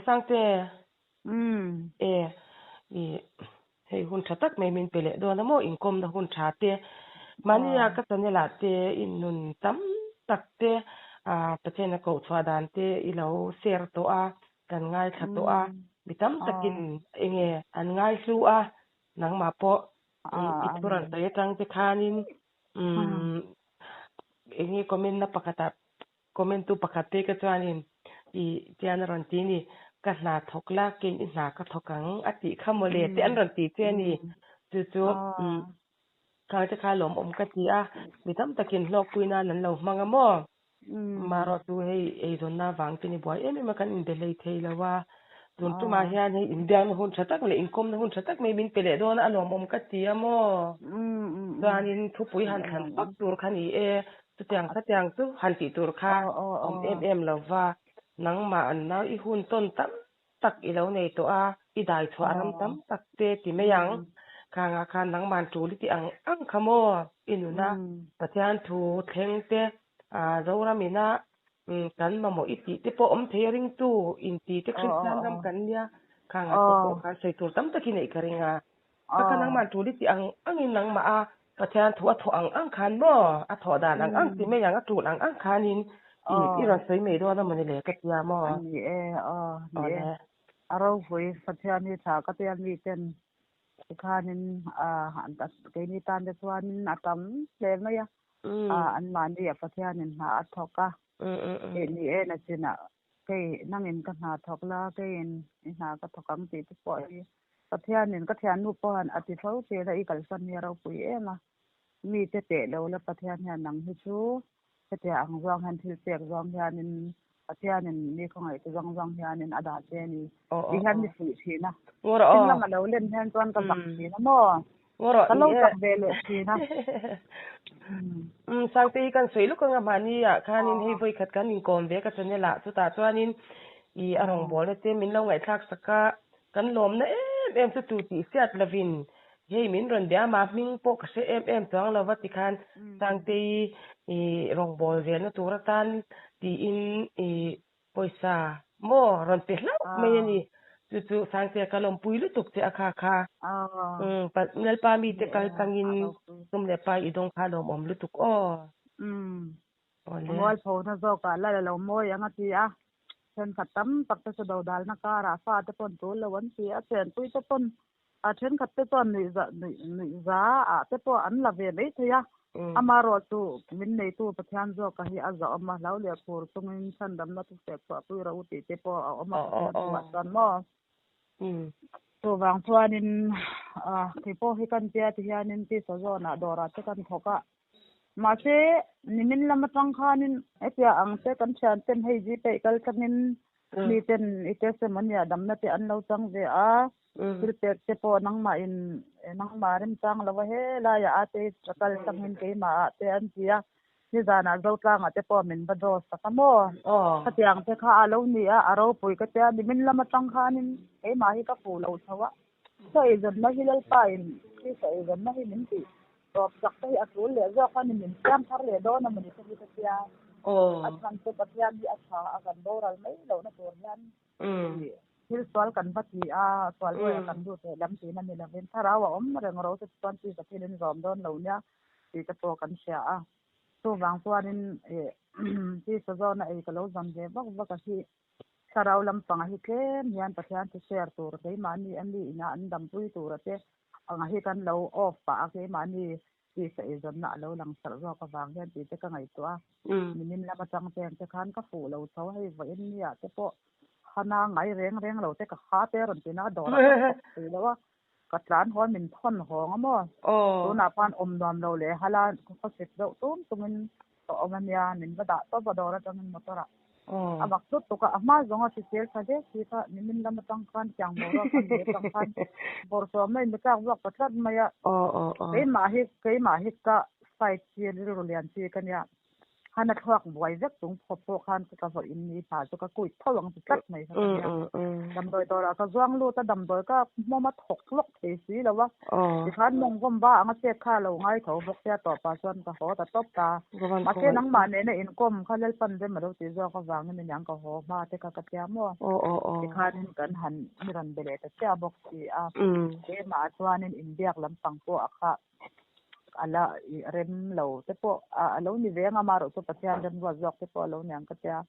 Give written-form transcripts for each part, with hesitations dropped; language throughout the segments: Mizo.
Sangte. Umm. E, i hei hun tha tak mai min pe leh dawn a maw, inkawmna hun tha te, mahnia Aw. ka channel ah te in nun tam tak te ah Pathian a koh chhuah dan te i lo share tawh a, kan ngaithla tawh a, Umm. mi tam Aw. takin enge an ngaihlu a, nangmah pawh Aw i a thu rawn ni. sawi atang te khanin Umm. umm enge comment na pakhatah Comment tu pakhat te ka chuanin i tian a rawn ti ni, ka hna thawk la kein i hna ka thawk ang a tih kha mawle te an rawn ti che a ni. Chu chu khang te kha lawmawm ka ti a, mi tam takin hlawkpui nan an lo hmang a maw? Marawh chu hei eizawnna vang te ni buai em em a kan inbe hlei thei lo a, tun tumah hian hei inbiakna hun tha tak leh inkawmna hun tha tak mai min pe leh dawn a, a lawmawm ka ti a maw? Chuanin thupui han thlan fak tur kha ni e, Chutiang khatiang chu han tih tur kha awm em em lo va, nangmah an nau i hun tawn tam tak i lo nei tawh a, i dai chhuah ram tam tak te ti mai ang. Khangah khan nangmahn tul i ti ang ang kha maw? I nuna Pathian thu thleng te, Zoram ina kan mamawh i tih te pawh awm thei a ringtu inti te Kristian ram kan nia, khangah te pawh khan sawi tur tam tak i neih ka ring a. Ka kha nangmah tul i tih ang angin nangmah a Pathian thu a thawh ang ang khan maw? A thawh dan ang ang ti mai ang, a tul ang ang khanin i i rawn sawi mai dawn a mawni le ka tia maw? A ni e, aw ni e. Awle. A ropui Pathian hi tha ka tia mi ten tikhanin keini tan te chuanin a tam hle mai a, anmahni a Pathianin hna a thawk a, ni e nachinah Kei nangin ka hna thawk la, keiin i hna ka thawk ang tih te pawh hi Pathianin ka thiannu pawhan a ti fo thin a, i kalsan hi a ropui em a, mite teh lo la Pathian hian nang hi chu hetia ang zawng hian thil pek zawng hianin Pathianin mi khawngaih te zawng zawng hianin a dah che a ni tih hian mi fuih thin a, thil lama lo len hian chuan ka zak thin a maw? Ka lo chak ve leh thin a. Umm Sangte hi kan sawi luk anga mahni ah khanin hei vawi khat kan inkawm ve ka channel ah chutah chuanin i a rawngbawlna te min lo ngaihthlak sak a, kan lawmna em em chu tu tih hriat lovin hei min rawn bia ama hming pawh ka hre em em chuang lova tikhan Sangte i rawngbâwl zelna tur atan tiin i Pawisa maw rawn pe hlauh mai a ni. Chu chu Sangtea ka lawmpui lutuk che a kha kha. Umm Lalpa mite kal tlangin sum leh pai i dawng kha lawmawm lutuk aw. Umm Awle. Mualphona zawkah lal a lo mawi ang a ti a. Thenkhat tam tak te chu dodalna karah fate pawn tul lo an ti a, chenpui te pawn A thenkhat te chuan nuihza nuih nuihza ah te pawh an la ve mai thei a, amaherawh chu min neitu Pathian zawka hi a zahawm a, hlau leh phur chungin chhandamna thu fek chhuahpui rawh u tih te pawh a awm a Pathian thuah chuan maw. Chuvang chuanin kei pawh hi kan tia ti hianin tisa zawnah dawrah te kan thawk a, mahse nimin lam atang khanin hetiang ang te kan thianten hei Gpay kal tlangin miten i testimony ah damna te an lo chang ve a, Thil pek te pawh nangmah in nangmah remchang lo a helaiah a te ka kal tangin keimah ah te an ti a, nizanah Zotlangah te pawh min va draw sak a maw? Khatiang te kha a lo ni a, a ropui ka tia nimin lam atang khanin keimah hi ka fuh lo chho a, ka eizawnna hi Lalpa in Krista eizawnna hi min tih tawp chak te hi a tul leh zawk a ni, min siam thar leh dawn a mawni te hi ka tia, a chhan chu Pathian hi a tha a kan boral mai lohna tur hian Thil sual kan va ti a, sual luaia kan lut leh lam tihna ni lovin thlarau a awm reng ro te chuan chi ka thilin zawm dawn lo nia tih te pawh kan hria a. Chuvang chuanin chi sa zawna ei ka lo zam ve vak vak a hi thlarau lampanga hi tlem hian Pathian chu share tur keimahni a mi ina an dampui tura te anga hi kan lo off pah a keimahni tisa eizawnna a lo lang sarh zawk avang hian tih te ka ngaihtuah a, nimin lam atang cheng te khan ka fuh lo chho hei vawiin nia te pawh hana ngai reng reng lo te ka ha te rawn ti na dawrah ka thawk thei lo a, ka tlan hawn min thawn hawng a maw, tunah khan awm nuam lo leh hala khawsik deuh tum tungin ka awm a nia, min va dah tawp a dawr atangin motor ah. A bak tut tuk a, a hma zawnga hrisel tha hle si kha nimin lam atang khan tiang boruak a ni atang khan bawrhsawm mai mitlak vuak ta tlat mai a. Keimah hi keimah hi ka fight chi rilru lian chi ka nia. Hana thluak buai vek chung phawp pawh khan ka vawiin ni hna chu ka kuit tho ang ti tlat mai kha ka nia. Damdawi dawrah ka zuang lut a, damdawi ka hmawm a thawk lawk thei si lo a. Tikhan mawngvawm ba anga chet kha a lo ngai tho bawk sia tawpah chuan ka haw ta tawp ta. Mahse nangmah nena inkawm kha Lalpan rem a lo tih zawk avangin aniang ka haw hma te kha ka tia maw. Tikhanin kan han mi rawn be leh ta chiah bawk si a. Keimah chuanin inbiak lampang pawh a kha. A la rem lo te pawh a lo ni ve ang a, amaherawh chu Pathian remruat zawk te pawh a lo ni ang ka tia.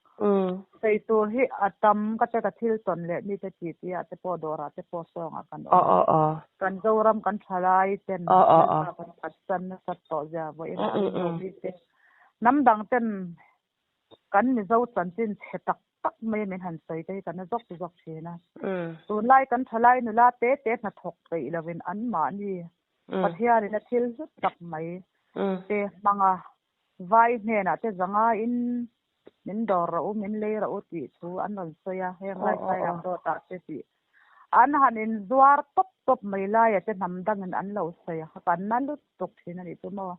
Sawi tur hi a tam ka tia ka thil tawn leh mite ti ti ah te pawh dawrah te pawh sawngah kan awm a. Kan Zoram kan thalai ten Lalpa kan phatsan nasat tawh zia vawiin ah ring lo bik te hnam dang ten kan Mizo chanchin chhe tak tak mai min han sawi te hi kan la zawk zawk thin a. Tunlai kan thalai nula te te hnathawk peih lovin anmahni Pathianin a thil hlut tak mai te hmang a, vai hnenah te zangaiin min dawr rawh u, min lei rawh u tih thu an rawn sawi a, heng lai Sairang dawtah te tih an han inzuar tawp tawp mai laia te hnam dangin an lo sawi a, kan na lut tuk thin a nih chu maw?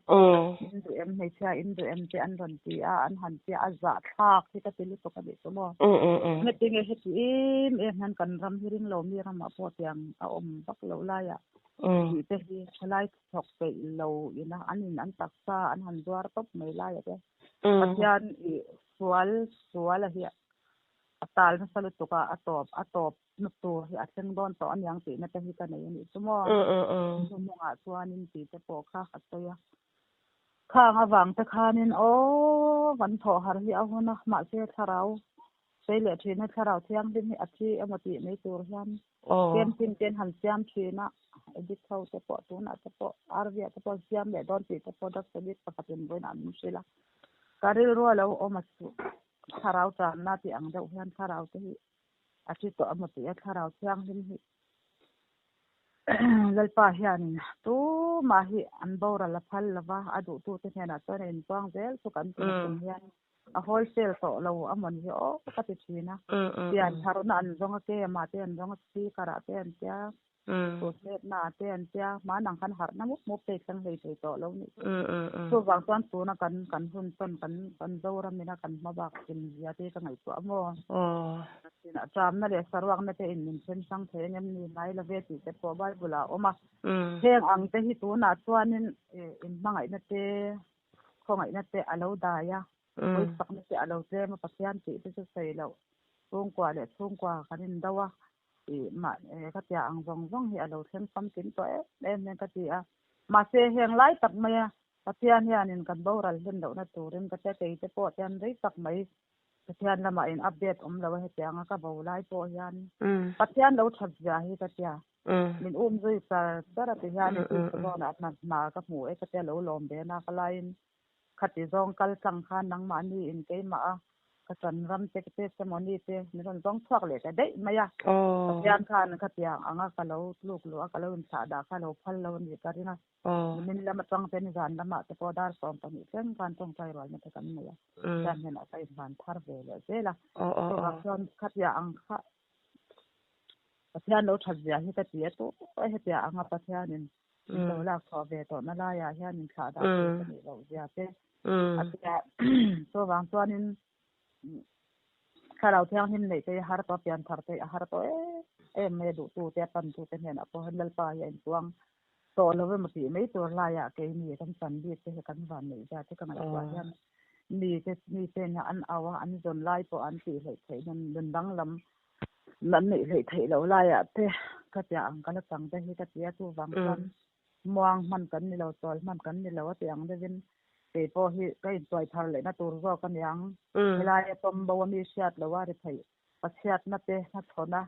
Min duh em hmeichhia in duh em te an rawn ti a, an han tia a zahthlak hi ka ti lutuk a nih chu maw? Heti nge heti em em hian kan ram hi ring lo mi ramah pawh tiang a awm vak loh laiah tih te hi thalai thawk peih lo ina an in an taksa an han zuar tawp mai laia te Pathian i sual sual a hi a tal nasa lutuk a a tawp a tawp na tur hi a thleng dawn tawh aniang tihna te hi ka nei anih chu maw. Hnuhmungah chuanin tih te pawh kha ka sawi a. Khang avang te khanin aw kan thawh har hi a hun a, mahse thlarau sawi leh thin a thlarau thianghlim hi a thi emaw tih mai tur hian tlem chin ten han siam thin a, edit ho te pawh tunah te pawh RV ah te pawh an siam leh dawn tih te pawh drugs addict pakhatin vawiinah min hrilh a, ka rilru a lo awm a chu thlarau tanna tih ang deuh hian thlarau te hi a thi tawh emaw tih a thlarau thianghlim hi Lalpa hianin tumah hi an boral a phal lova a duhtute hnenah chuan a inpuang zel chu kan tih chung hian a wholesale tawh lo a mawn hi aw ka ti thin a pian tharna an zawng a kemah te an zawng a speaker ah te an tia Kutletna ah te an tia, hmanang khan harhna mup mup te i thleng hlei thei tawh lo nih chu. Chuvang chuan tuna kan kan hun tawn kan kan Zoram ina kan hma bak hlim zia te hi ka ngaihtuah maw? Tinah ṭamna leh saruakna te in min then hrang thei ang em ni ngai lo ve tih te pawh Bible ah a awm a. Heng ang te hi tunah chuanin in hmangaihna te khawngaihna te a lo dai a, pawisakna te a lo tlem a, Pathian tih te chu sawi loh chhungkua leh chhungkua kan indo a. Ih mah ka tia ang zawng zawng hi a lo thleng famkim tawh em em hian ka ti a. Mahse heng lai tak maia Pathian hianin kan boral hlen lohna turin ka tia kei te pawh tian rei tak mai Pathian lamah in update awm lo a hetianga ka bo lai pawh hian Pathian lo that zia hi ka tia min um zui char char a ti hian zawnah hna hna ka hmu e ka tia lo lawm ve na ka laiin Khati zawng kal tlang khan nangmahni in keimah a ka chan ram te te ceremony te min rawn zawng chhuak leh ta daih mai a. Pathian khan khatiang anga ka lo tluk luh a, ka lo inthlah dah kha lo phal lo a nih ka ring a. Nimin lam atang te nizan lamah te pawh dar 12 thleng khan tawngtai rualna te kan nei a. Pathian hnenah ka inhlan thar ve leh zel a. Chuvang chuan khatiang ang kha Pathian lo that zia hi ka ti a tu hetiang anga Pathianin min lo lak chhuah ve tawhna laiah hian in thlah dah tur ka nih loh zia te a tia. Chuvang chuanin thlarau thianghlim neih te hi a har tawh a, pian thar te hi a har tawh em em mai a, duhtute a pantute hnenah pawh hian Lalpa hi a intuang tawh lo emaw tih mai tur laiah keini kan chan bik te hi kan van neih zia te ka ngaihtuah hian mite miten an au a, an zawn lai pawh an tih hleih theih nan nun danglam Nan neih hleih theih loh laiah te ka tia ang ka la chang te hi ka ti a, chuvang chuan muang hman kan ni lo, chawl hman kan ni lo a ti ang deuhin kei pawh hi ka intuai thar lehna tur zawk a niang. Helaia tawm bo a mi hriat loh a ri theih pachhiatna te hmachhawn a,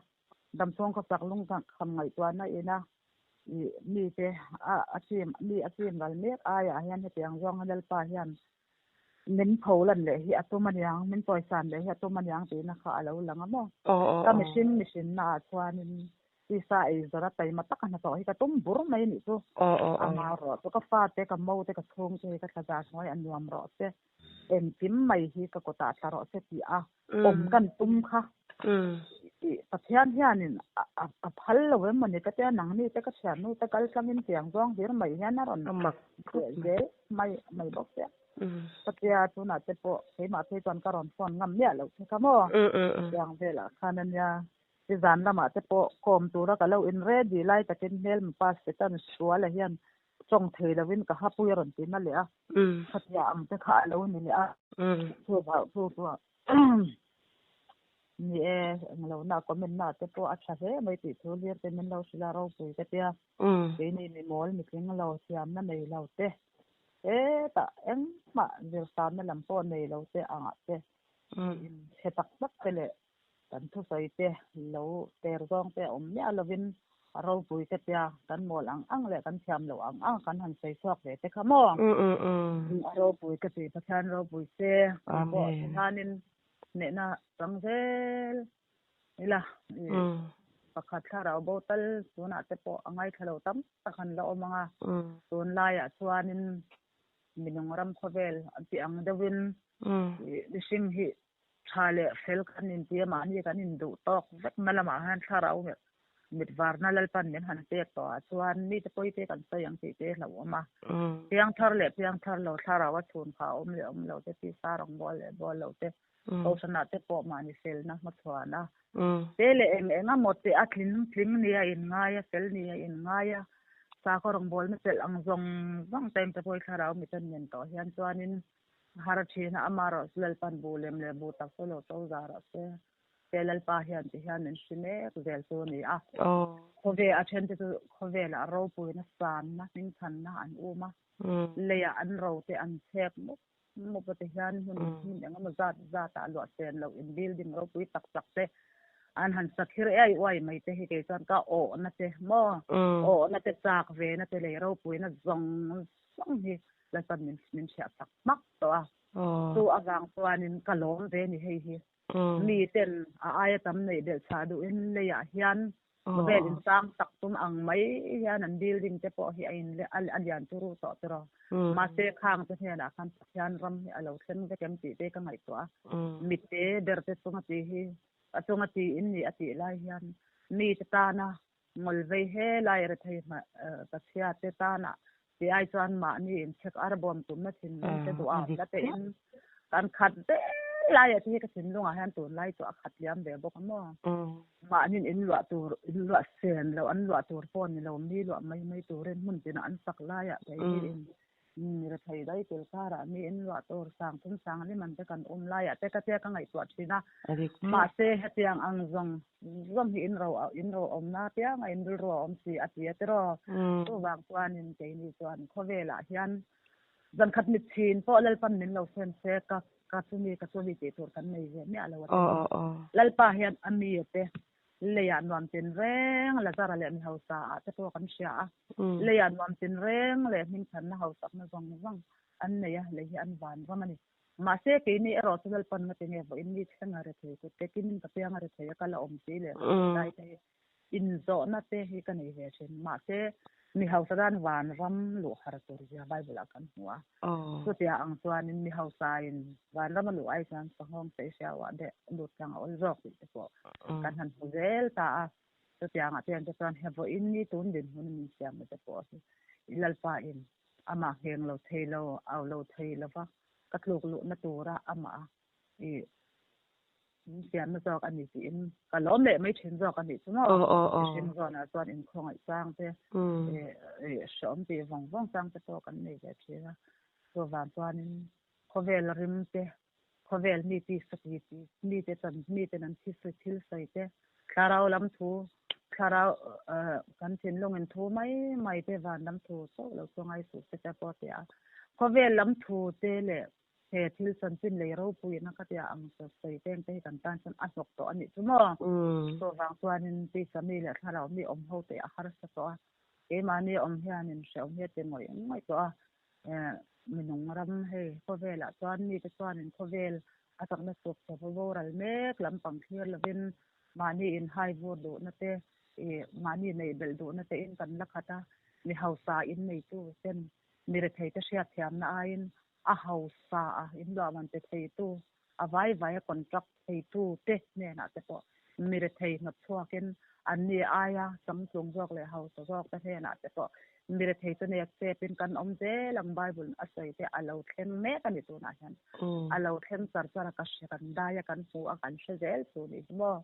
damchhung khawsak lung kham ngaihtuahna ina ih mite a chim mi a chim ral mek aiah hian hetiang zawng a Lalpa hian Min pho lan leh hi a tum aniang, min pawisan leh hi a tum aniang tihna kha a lo lang a maw? Ka mihring mihrinna ah chuanin tisa ei zawrh a taima taka hnathawh hi ka tum bur mai anih chu. Ama rawh chu ka fate, ka mo te, ka chhungte hi ka thla zar hnuai a nuam rawh se, engkim mai hi ka kutah tla rawh se tih a awm kan tum kha. Pathian hianin a phal lo em mawni ka tia nangni te ka thiannu te kal tlangin tiang zawng hlir mai hian a rawn leh zel mai mai bawk sia. Ka tia tunah te pawh keimah phei chuan ka rawn phone ngam miah loh che kha maw? Tiang velah khan a nia. Ti zan lamah te pawh kawm tura ka lo in ready lai takin hmelma pa Satan suala hian tawng thei lovin ka hapui a rawn ti na leh a. Khatia ang te kha a lo ni leh a. Chuvang chu chuan Ni e, englo na comment na te pawh a tha hle mai tih thu hlir te min lo hrilh a ropui ka tia. Keini mi mawl mi tling lo thiamna nei lo te hetah engmah zirsanna lam pawh nei lo te angah te mi in chhe tak tak te leh kan thusawi te lo ter zawng te a awm miah lovin a ropui ka tia kan mawl ang ang leh kan thiam loh ang ang kan han sawi chhuak ve te kha maw? A ropui ka ti Pathian ropui se pawh hianin hnehna chang zel ila pakhat thlarau bo tal tunah te pawh a ngaithla lo tam tak han la awm ang a tunlaiah chuanin minung ram khawvel an tih ang deuhin mihring hi Tha leh fel kan inti a, mahni kan induh tawk vek na lamah hian thlarau mit varna Lalpan min han pek tawh ah chuan mite pawite kan sawi ang tih te hlauhawm a. Piangthar leh piangthar lo thlarau a chhun kha a awm leh awm lo te, tisa rawngbawl leh bawl lo te, kohhran ah te pawh mahni felna hmachhuan a te leh eng eng emaw te a tling tling ni a inngai a, fel ni a inngai a, sakhaw rawngbawlna chelh ang zawng zawng te engte pawh hi thlarau mit a nen tawh hian chuanin Har thin a, amarawh chu Lalpan bu lem leh bu tak chu lo to za rawh se. He Lalpa hian ti hian min hri mek zel chu a ni a. Khawve a then te chu khawvelah ropuina sanna hmingthanna an um a, leiah an ro te an chhek mup mup a ti hian hmun hmun eng emaw zat zatah luah chen loh in building ropui tak tak te an han sa thlir ei uai mai te hi kei chuan ka awhna te maw awhna te chak ve na te lei ropuina zawng zawng hi Lalpan min min hriah tak hmak tawh a. Chu avang chuanin ka lawm ve ni hei hi. Mi ten a aia tam neih belh chhah duhin leiah hian khawvel insang tak tum ang mai hian an building te pawh hi a in a lian turu tawh tiraw. Mahse khang te hnenah khan Pathian ram hi a lo thleng vek em tih te ka ngaihtuah a. Mitte ber te chunga tih hi a chunga tih in nih a tih lai hian mite tana Ngawl vei he lai rethei Pathian te tana ti ai chuan mahni inchhek ar bawm tumna thinlung te duh a la te in kan khat zel lai ah te hi ka thinlung ah hian tunlai chu a khat liam ve bawk a maw. Mahni in luah tur in luah sen loh an luah tur pawh ni lo mi luah mai mai turin hmun tinah an sak lai ah te hi in Mi rethei daih tel karah mi in luah tur sang thum sang lim an te kan um laiah te ka tia ka ngaihtuah thin a. Mahse hetiang ang zawng zawng hi in ro in ro awmna apianga in rilru a awm si a ti a tiraw. Chuvang chuanin keini chuan khawvelah hian zankhat mit chhin pawh Lalpan min lo sem se ka ka chumi ka chumi tih tur kan nei ve miah lo a ti. Lalpa hian a mi te Leiah nuam tin reng Lazara leh mi hausa ah te pawh kan hria a. Leiah nuam tin reng leh hmingthanna hausakna zawng zawng an nei a, lei hi an van ram a ni. Mahse, keini erawh chu Lalpan nga tinge vawiin mi thleng a rethei kut te, kimin ka piang a rethei a kal a awm si leh ka tih lai te hi inzawhna te hi ka nei ve thin. Mahse, mi hausa tan van ram luh har tur zia Bible ah kan hmu a. Chutia ang chuanin mi hausain vanram a luh ai chuan sanghawng saihriau ah deh lut tlang a awl zawk tih te pawh kan han hmu zel ta a. Chutiangah te hian te chuan he vawiin ni tun dinhmun min siamna te pawh hi i Lalpa in amah ngheng lo thei lo, au lo thei lova ka tluk luhna tura amah i Min siamna zawk a ni tiin ka lawm leh mai thin zawk a nih chu maw. Mihring zawnah chuan inkhawngaih chang te, hrehawm tih vawng vawng chang te pawh kan nei ve thin a. Chuvang chuanin khawvel rim te, khawvel mi tisa ti ti, mite chan miten an thil thil sawi te, thlarau lam thu, thlarau kan thinlungin thu mai mai te van lam thu chauh lo chu ngaisuh se te pawh a ti a. Khawvel lam thu te leh He thil chanchin lei ropuina ka tia ang sawi teng te hi kan tan chuan a hnawk tawh a nih chu maw? Chuvang chuanin tisa mi leh thlarau mi awm ho te a harsa tawh a, keimahni awm hianin hrehawm hi a ti ngawih ngawih tawh a. Minung ram hei khawvelah chuan mite chuanin khawvel a chakna chuk chawp a boral mek lampang thlir lovin mahni inhai vur duhna te, mahni neih belh duhna te in kan la khat a, mi hausa in neitu ten mi rethei te hriatthiamna aiin a hausa a inluahman pe theitu, a vai vai a contract theitu te hnenah te pawh mi rethei hnawt chhuakin Anni aia changtlung zawk leh hausa zawk te hnenah te pawh mi rethei chu nek chepin kan awm zel ang Bible a sawi te a lo thleng mek a ni tunah hian. A lo thleng char char a ka hre kan dai a kan hmu a kan hre zel chu nih hi maw.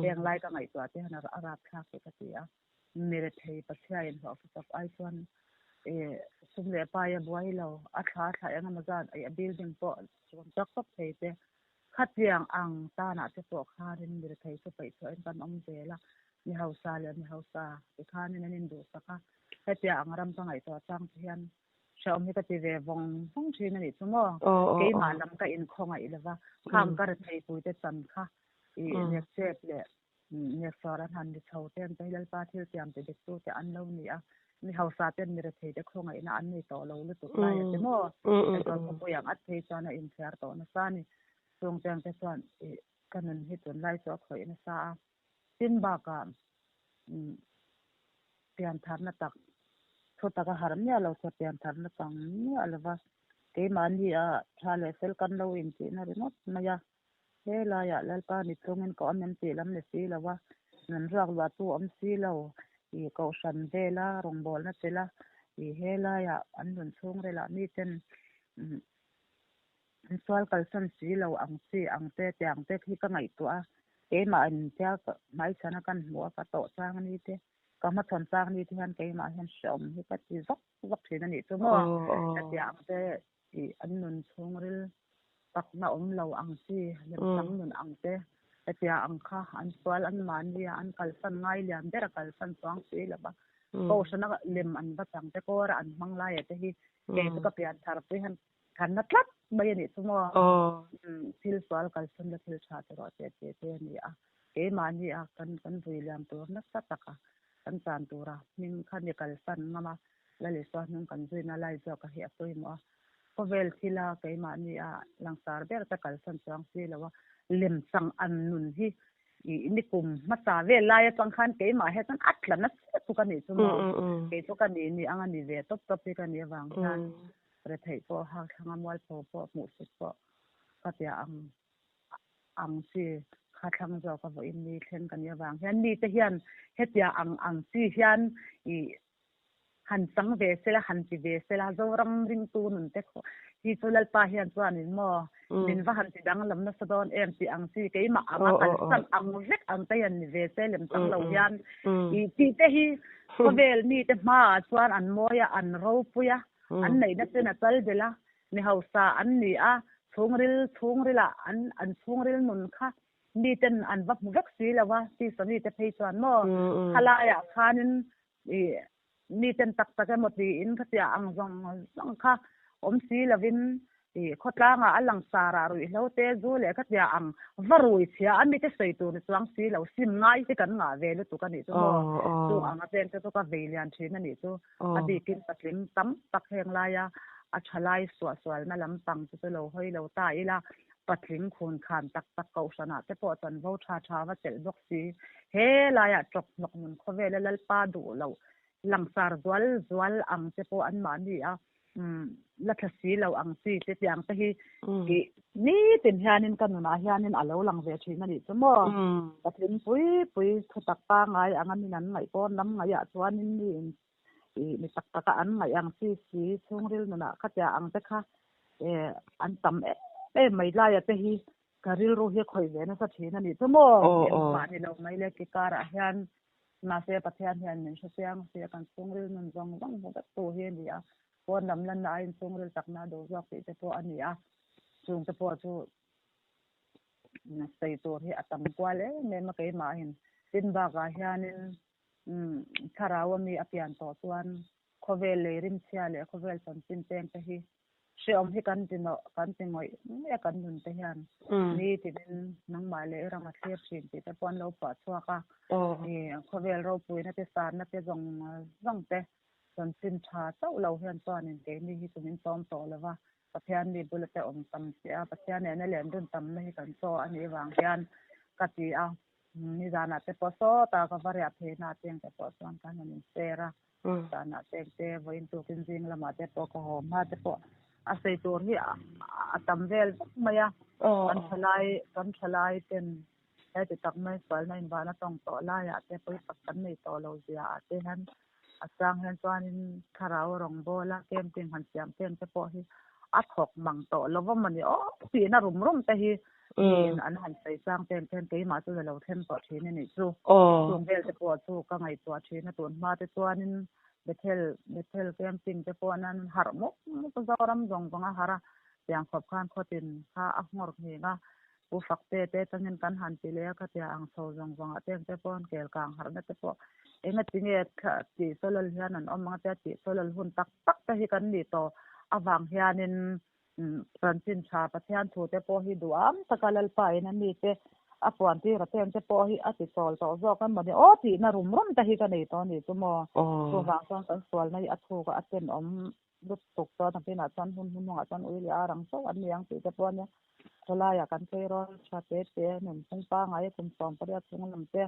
Heng lai ka ngaihtuah te hian a rapthlak hi ka ti a. Mi rethei Pathian inhlawhfa chawp ai chuan sum leh pai a buai lo a thla thla eng emaw zat a building pawh chuan chak tawp thei te Khatiang ang tanah te pawh khanin mi rethei chu peih chhuahin kan awm zel a, mi hausa leh mi hausa ti khanin an induhsak a, hetia ang ram ka ngaihtuah chang te hian hrehawm hi ka ti ve vawng vawng thin a nih chu maw? Keimah lam ka inkhawngaih lo va, khang ka rethei puite chan kha i nekchep leh Nefar an han ri chho te an chei Lalpa thil tiam ti dik tu te an lo ni a, mi hausa ten mi rethei te khawngaihna an nei tawh lo lutuk lai a ti maw? Aizawl khawpui ang at phei chuan a inchhiar tawh nasa a ni. Chung cheng te chuan ih ka nun hi tunlai chu a khawih nasa a, tin bakah piantharna tak thu taka har miah lo chu piantharna chang miah lova keimahni a tha leh fel kan lo intihna ringawt mai a. He laiah Lalpa ni chungin ka awm em tih lam ni si lo a, nun ruak luahtu awm si lo i kohhran vela rawngbawlna chela i he laiah an nun chhungrilah miten an sual kalsan si lo ang chi ang te tiang te khi ka ngaihtuah a, keimah in tia hmaichhana kan hmuh a ka tawh chang ni te ka hmachhawn chang ni te hian keimah hian hrehawm hi ka ti zawk zawk thin a nih chu maw hetiang te i an nun chhungril takna awm lo ang chi, lemchang nun ang te, hetia ang kha an sual an mahni a an kalsan ngai lian ber a kalsan chuang si lo va, kohhrana lem an va chang te kawra an hmang laia te hi kei chu ka pian thar pui han thanna tlat mai a nih chu maw. Thil sual kalsan la thil tha te rawh teh tih te a ni a, keimahni a kan kan vui liam tur nasa taka kan chan tura hming kha ni kalsan ngam a, Lal Isua hnung kan zuina lai zawk a hi a pawimawh a. Khawvel thila keimahni a langsar ber te kalsan chuang si lo a, lemchang an nun hi i nikum hmasa vel lai atang khan keimah he chuan a tla nasa tuk a nih chu maw? Kei chu ka nih ni ang a ni ve tawp tawp hi ka nih avang hian retheih pawh hakthlang a mualpho pawh hmuhsit pawh ka tia ang ang chi kha thlang zawk a vawiin ni thleng ka nih avang hian mite hian hetia ang ang chi hian i Han chang ve sela, han ti ve sela, Zoram ringtu nun te hi chu Lalpa hian chuanin maw min va han ti danglam nasa dawn em tih ang chi keimah anga kalsan ang vek ang te hian ni ve se lem chang lo hian i tih te hi khawvel mite hmaah chuan an mawi a, an ropui a, an neihna chen a chal belh a, mi hausa an ni a, chhungril chhungrilah an an chhungril nun kha miten an va hmu vek si lo a, tisa mite phei chuan maw khalaiah khanin I miten tak tak emaw tiin khatia ang zawng zawng kha awm si lovin i khawtlangah a langsarah ruihhlo te zu leh khatia ang va rui chhia a mite sawi tur ni chuang si lo sim ngai hi kan ngah ve lutuk a nih chu maw chung anga chen te chu ka vei lian thin a nih chu a bikin patling tam tak heng laia a tha lai suahsualna lampang chu chu lo hawi lo ta ila Patling khun khan tak tak kohhranah te pawh chanvo tha tha va chelh bawk si. He laiah ṭawp hnawk nun khawvela Lalpa duh loh langsar zual zual ang te pawh anmahni a la thla si lo ang chi te tiang te hi tih nitin hianin ka nunah hianin a lo lang ve thin a nih chu maw. Patling pui pui thutak pangngai anga min an ngaih pawn lam ngaihah chuanin mi in ih mi tak taka an ngaih ang chi si chhungril nunah khatia ang te kha eh an tam em em mai laia te hi ka rilru hi a khawih ve nasa thin a nih chu maw engmah ni lo mai le kikarah hian mahse Pathian hian min hre chiang si a kan chhungril nun zawng zawng hmu vek tu hi a ni a pawn lam lanna aiin chhungril takna a duh zawk tih te pawh a ni a chung te pawh chu sawi tur hi a tam kual em em a keimahin tin bakah hianin Thlarau a mi a pian tawh chuan khawvel lei rimchhia leh khawvel chanchin peng te hi hrehawm hi kan ti nawh kan ti ngawih ngawih a kan nun te hian ni tiin nangmah leh i ram a thlir thin tih te pawh an lo phuah chhuak a khawvel ropuina te sanna te zawng zawng te chanchin tha chauh lo hian chuanin keini hi chu min chawm tawh lo va Pathian mi bula te awm tam si a Pathian nena len dun tamna hi kan chaw a nih vang hian ka ti a. Nizanah te pawh sawtah ka va riah phei na cheng te pawh chuan ka han inshare a, zanah cheng te vawiin tukin zing lamah te pawh ka haw hma te pawh a sawi tur hi a tam vel vek mai a, kan thalai kan thalai ten Heti tak mai sualna invahna tawng tawh laiah te pawisak kan nei tawh lo zia ah te hian a chang hian chuanin thlarau rawngbawl a camping han siam chen te pawh hi a thawk mang tawh lo va mawni aw tihna rum rum te hi miin an han sawi chang ten ten keimah chu lo thleng tawh thin a nih chu. Chung vel te pawh chu ka ngaihtuah thin a tun hma te chuanin Bethel Bethel camping te pawh nan harh mup mup a Zoram zawng zawng a harh a tiang khawp khan khawtin kha a nghawr nghing a Pu Fakte te atangin kan han ti leh a khatia ang chho zawng zawng ah te ang te pawh an kel kang harhna te pawh engati nge tih sawlal hian an awm ang a tia tih sawlal hun tak tak te hi kan nih tawh avang hianin chanchin tha Pathian thu te pawh hi duham taka Lalpa in a mite a puan tir a te ang te pawh hi a ti chawl tawh zawk a mawni aw tihna rum rum te hi ka nei tawh a nih chu maw chuvang chuan kan sualna hi a thuk a a tenawm lutuk chuan a pinah chuan hun hnuhnungah chuan ui leh ar ang chauh an ni ang tih te pawh a nia. Khawlaiah kan tleirawl tha te te nunphung pangngai kum 18 chung lam te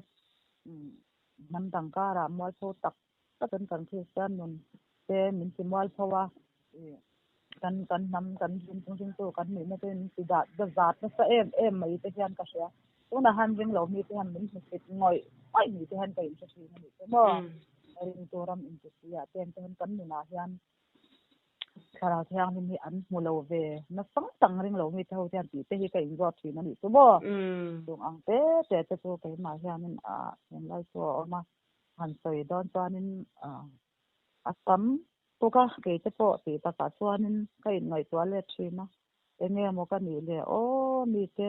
hnam dang karah mualpho tak takin kan Kristian nun te min ti mualpho a, kan kan hnam kan rinphung ringtu kan nihna te min ti dat zat nasa em em mai te hian ka hria. Tunah han ring lo mi te hian min hmusit ngawih ngawih ni te hian ka inhre thin a nih chu maw. Ringtu ram intipuiah te ang te hian kan nunah hian Thlarau Thianghlim hi an hmu lo ve nasang tang ring lo mi te ho hian tih te hi ka inzawt thin a nih chu maw. Chung ang te te te chu keimah hianin tunlai chu a awm a, han sawi dawn chuanin a tam tuk a, kei te pawh tih takah chuanin ka inngaihtuah let thin a, enge maw ka nih le aw mi te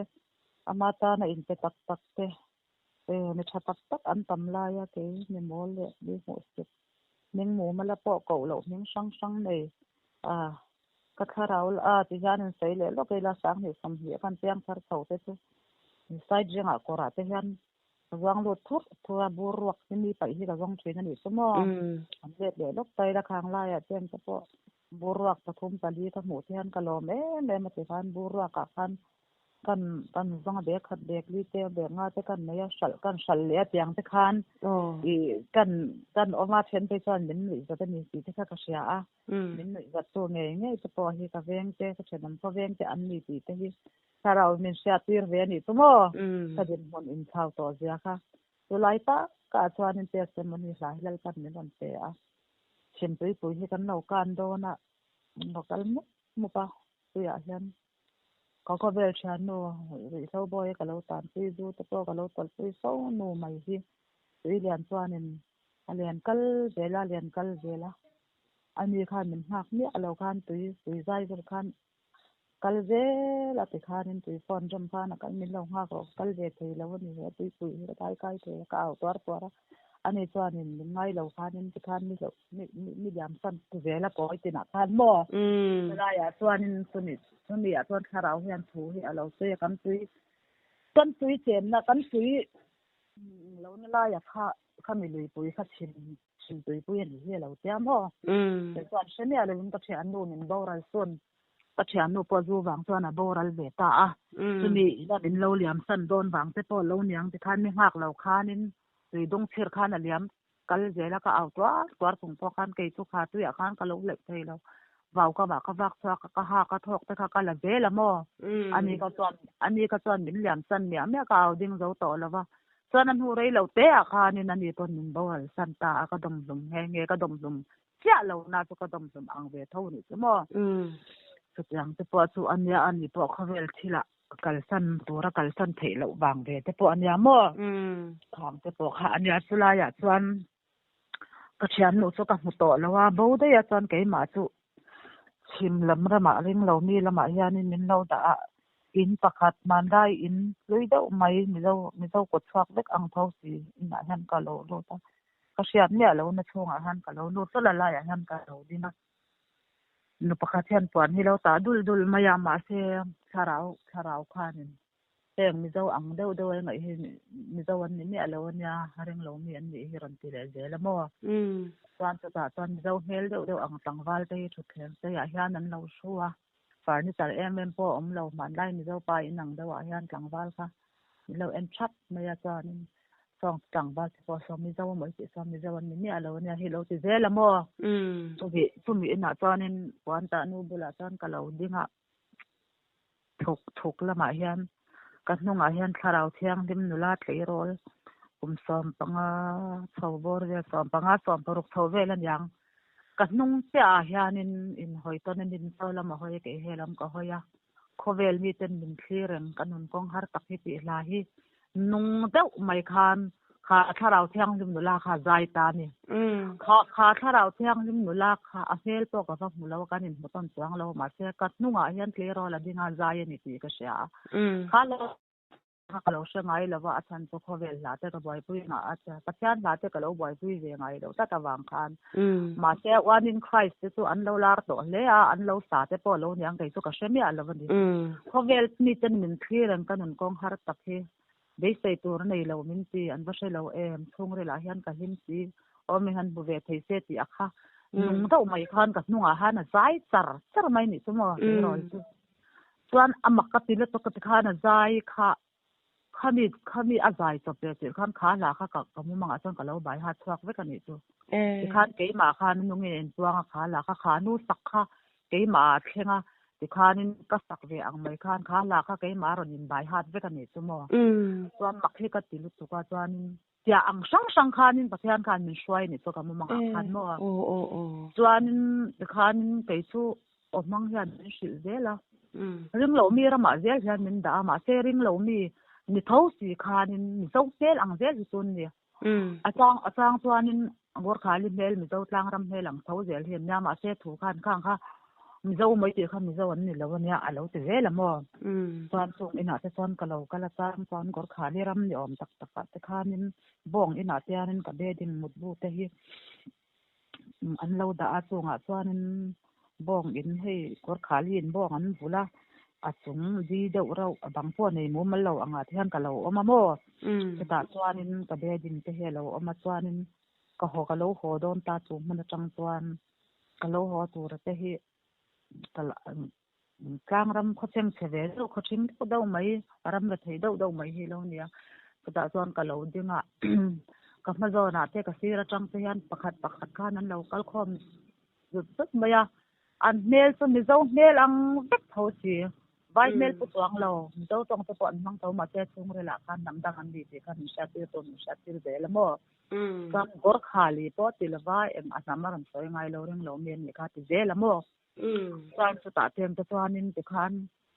ama tana inpe tak tak te mi tha tak tak an tam lai a kei mi mawl leh mi hmuhsit hming mumala pawh koh loh hming hrang hrang nei a ka thlarau a ti hian in sawi leh lawk ila sanghnih sawmhnih a kan piang thar chho te chu side ringah kawrah te hian ka zuang lut thur thur a bur ruak hi mi paih hi ka zawng thin a nih chu maw an let leh lawk ta ila khang laiah te ang te pawh bur ruak pathum pali ka hmuh te hian ka lawm em em a ti khan bur ruakah khan kan kan zawng a bag khat bag li te bag nga te kan nei a hralh kan hralh leh a tiang te khan ih kan kan awm a then phei chuan min nuih zat a ni tih te kha ka hria a min nuih zat tu ngei ngei te pawh hi ka veng te ka thenawm khaw veng te an ni tih te hi thlarau min hriat tir ve a nih chu maw ka dinhmun inchau tawh zia kha chulai tak ah chuanin testimony hla hi Lalpan min rawn pe a chhimtuipui hi kan lo kan dawn a lo kal mup mup a tuiah hian Ka khawvel thiannu ruihhlo bawi ka lo tanpui zu te pawh ka lo tawlhpui fo nu mai hi tui lian chuanin a lian kal zel a, a lian kal zel a, ani khan min nghak miah lo khan tui tui zai vel khan kal zel a ti khanin tui phone rem khan a kal min lo nghak rawh ka kal ve thei lo a ni he tuipui hi ka dai kai thei a ka au tuar tuar a, ani chuanin min ngai lo khanin tikhan mi hlauh mi mi liam san zel a kawi tinah khan maw helaiah chuanin chumi chumi ah chuan thlarau hian thu hi a lo sawi a kan tui kan tui chenna kan tui lo na laia kha khami luipui kha chhim chhim tuipui a nih hi a lo tia maw kei chuan hre miah lovin ka thian nu min boral sawn ka thian nu pawh zu vang chuan a boral ve ta a chumi ila min lo liam san dawn vang te pawh lo niang tikhan mi nghak lo khanin tui dawng chhir khan a liam Kal zela ka au tuar tuar chung pawh khan kei chu kha tuiah khan ka lo hleuh thei lo. Vau ka vah ka vak chhuak a, ka ha ka thawk te kha ka la zel a maw? Ani ka chuan ani ka chuan min liam san miah miah ka au ding zo tawh lo va. Chuan a hnu rei lo te ah khanin ani pawn min boral san ta a, ka dawm hlum nghe nghe ka dawm hlum chiah lo na chu ka dawm hlum ang ve tho nih chu maw? Chutiang te pawh chu ania ani pawh khawvel thilah kalsan tura kalsan theih loh vang ve te pawh a nia maw? Khang te pawh kha a nia chulaiah chuan ka thiannu chu ka hmu tawh lo a, bo daih a chuan keimah chu chhim lam ramah ring lo mi lamah hianin min lo dah a, in pakhat hmanlai in hlui deuh mai Mizo Mizo kawt chhuak vek ang tho si inah hian ka lo lut a, ka hriat miah lo na chhungah hian ka lo lut hlawl a laiah hian ka lo ding a. Nu pakhat hian puan hi lo tah dul dul mai a, mahse thlarau thlarau khanin heng Mizo ang deuh deuh a ngaih hi Mizo an ni miah lo a nia, ring lo mi an nih hi rawn ti leh zel a maw? Chuan chutah chuan Mizo hmel deuh deuh ang tlangval te hi thutthleng seiah hian an lo hru a, furniture em em pawh a awm lo, hmanlai Mizo pa inang deuhah hian tlangval kha min lo en thap mai a chuanin Sawng tlangval te pawh saw Mizo a maw i tih chuan Mizo an ni miah lo ania hi lo ti zel a maw? Chumi chumi inah chuanin puan tah nu bulah chuan ka lo ding a, thuk thuk lamah hian Ka hnungah hian thlarau thianghlim nula tleirawl kum 15 chho bawr vel 15 16 chho vel a niang. Ka hnung chiahah hianin inhawi tawn in in chaw lam a hawi a kei he lam ka hawi a. Khawvel miten min thlir reng ka nun kawng har tak hi tih hla hi nung deuh mai khan kha thlarau thianghlim nula kha zai ta a ni. Kha kha thlarau thianghlim nula kha a hmel pawh ka va hmu lo a kan inhmu tawn chuang lo mahse ka hnungah hian tleirawl a ding a zai a ni tih ka hria a. Kha lo kha ka lo hre ngai lo va a chhan chu khawvel hla te ka buaipui ngah a che Pathian hla te ka lo buaipui ve ngai lo tlat avang khan. Mahse One in Christ te chu an lo lar tawh hle a an lo sa te pawh lo niang kei chu ka hre miah lo a ni. Khawvel miten min thlir ang ka nun kawng har tak hi beisei tur a nei lo min ti an va hre lo em chhungril ah hian ka hlim si aw mi han hmu ve thei se tih a kha nung deuh mai khan ka hnungah han a zai char char mai nih chu maw tleirawl chu. Chuan a mak ka ti lutuk ka ti khan a zai kha khami khami a zai chawp leh tirh khan kha hla kha ka ka mumangah chuan ka lo bai hat chhuak vek a nih chu. Tikhan keimah khan nungin enchuang a kha hla kha kha nu sak kha keimah ah a thleng a tikhanin ka sak ve ang mai khan kha hla kha keimah a rawn inbai hat vek a nih chu maw. Chuan mak hi ka ti lutuk a chuanin Tiah ang hrang hrang khanin Pathian khan min hruai ni chu ka mumangah khan maw. Chuanin tikhanin kei chu aw hmang hian min hrilh zel a. Ring lo mi ramah zel hian min dah a, mahse ring lo mi ni tho si khanin Mizo hmel ang zel hi chu an ni. A chang a chang chuanin Gorkhali hmel Mizo tlangram hmel ang tho zel hi an nia, mahse thu khan khang kha Mizo mai tih kha Mizo an ni lo ania a lo ti zel a maw? Chuan chung inah te chuan ka lo kal a chang chuan Gorkhali ram ni awm tak tak ah te khanin bawng inah te hianin ka bedding mutbu te hi an lo dah a chungah chuanin bawng in hei Gorkhali in bawng an vulh a a chung di deuh reuh a bang pawh nei mumal lo angah te hian ka lo awm a maw? Chutah chuanin ka bedding te hi a lo awm a chuanin ka haw ka lo haw dawn ta chu hmun atang chuan. Ka lo haw tura te hi ka tlangram khawcheng chhe ve deuh khaw thing deuh deuh mai ram la thei deuh deuh mai hi lo nia chutah chuan ka lo ding a ka hma zawnah te ka sir atang te hian pakhat pakhat khan an lo kal khawm zut zut mai a an hmel chu mizo hmel ang vek tho si vai hmel pu chuang lo mizo tawng te pawh an hmang tho mahse chhungril ah khan hnam dang an ni tih kha min hriattir tur min hriattir zel a maw. Chuan Gorkhali pawh ti lova eng a hnam a rawn sawi ngai lo ring lo mi an nih kha ti zel a maw? Chuan chutah cheng te chuanin tikhan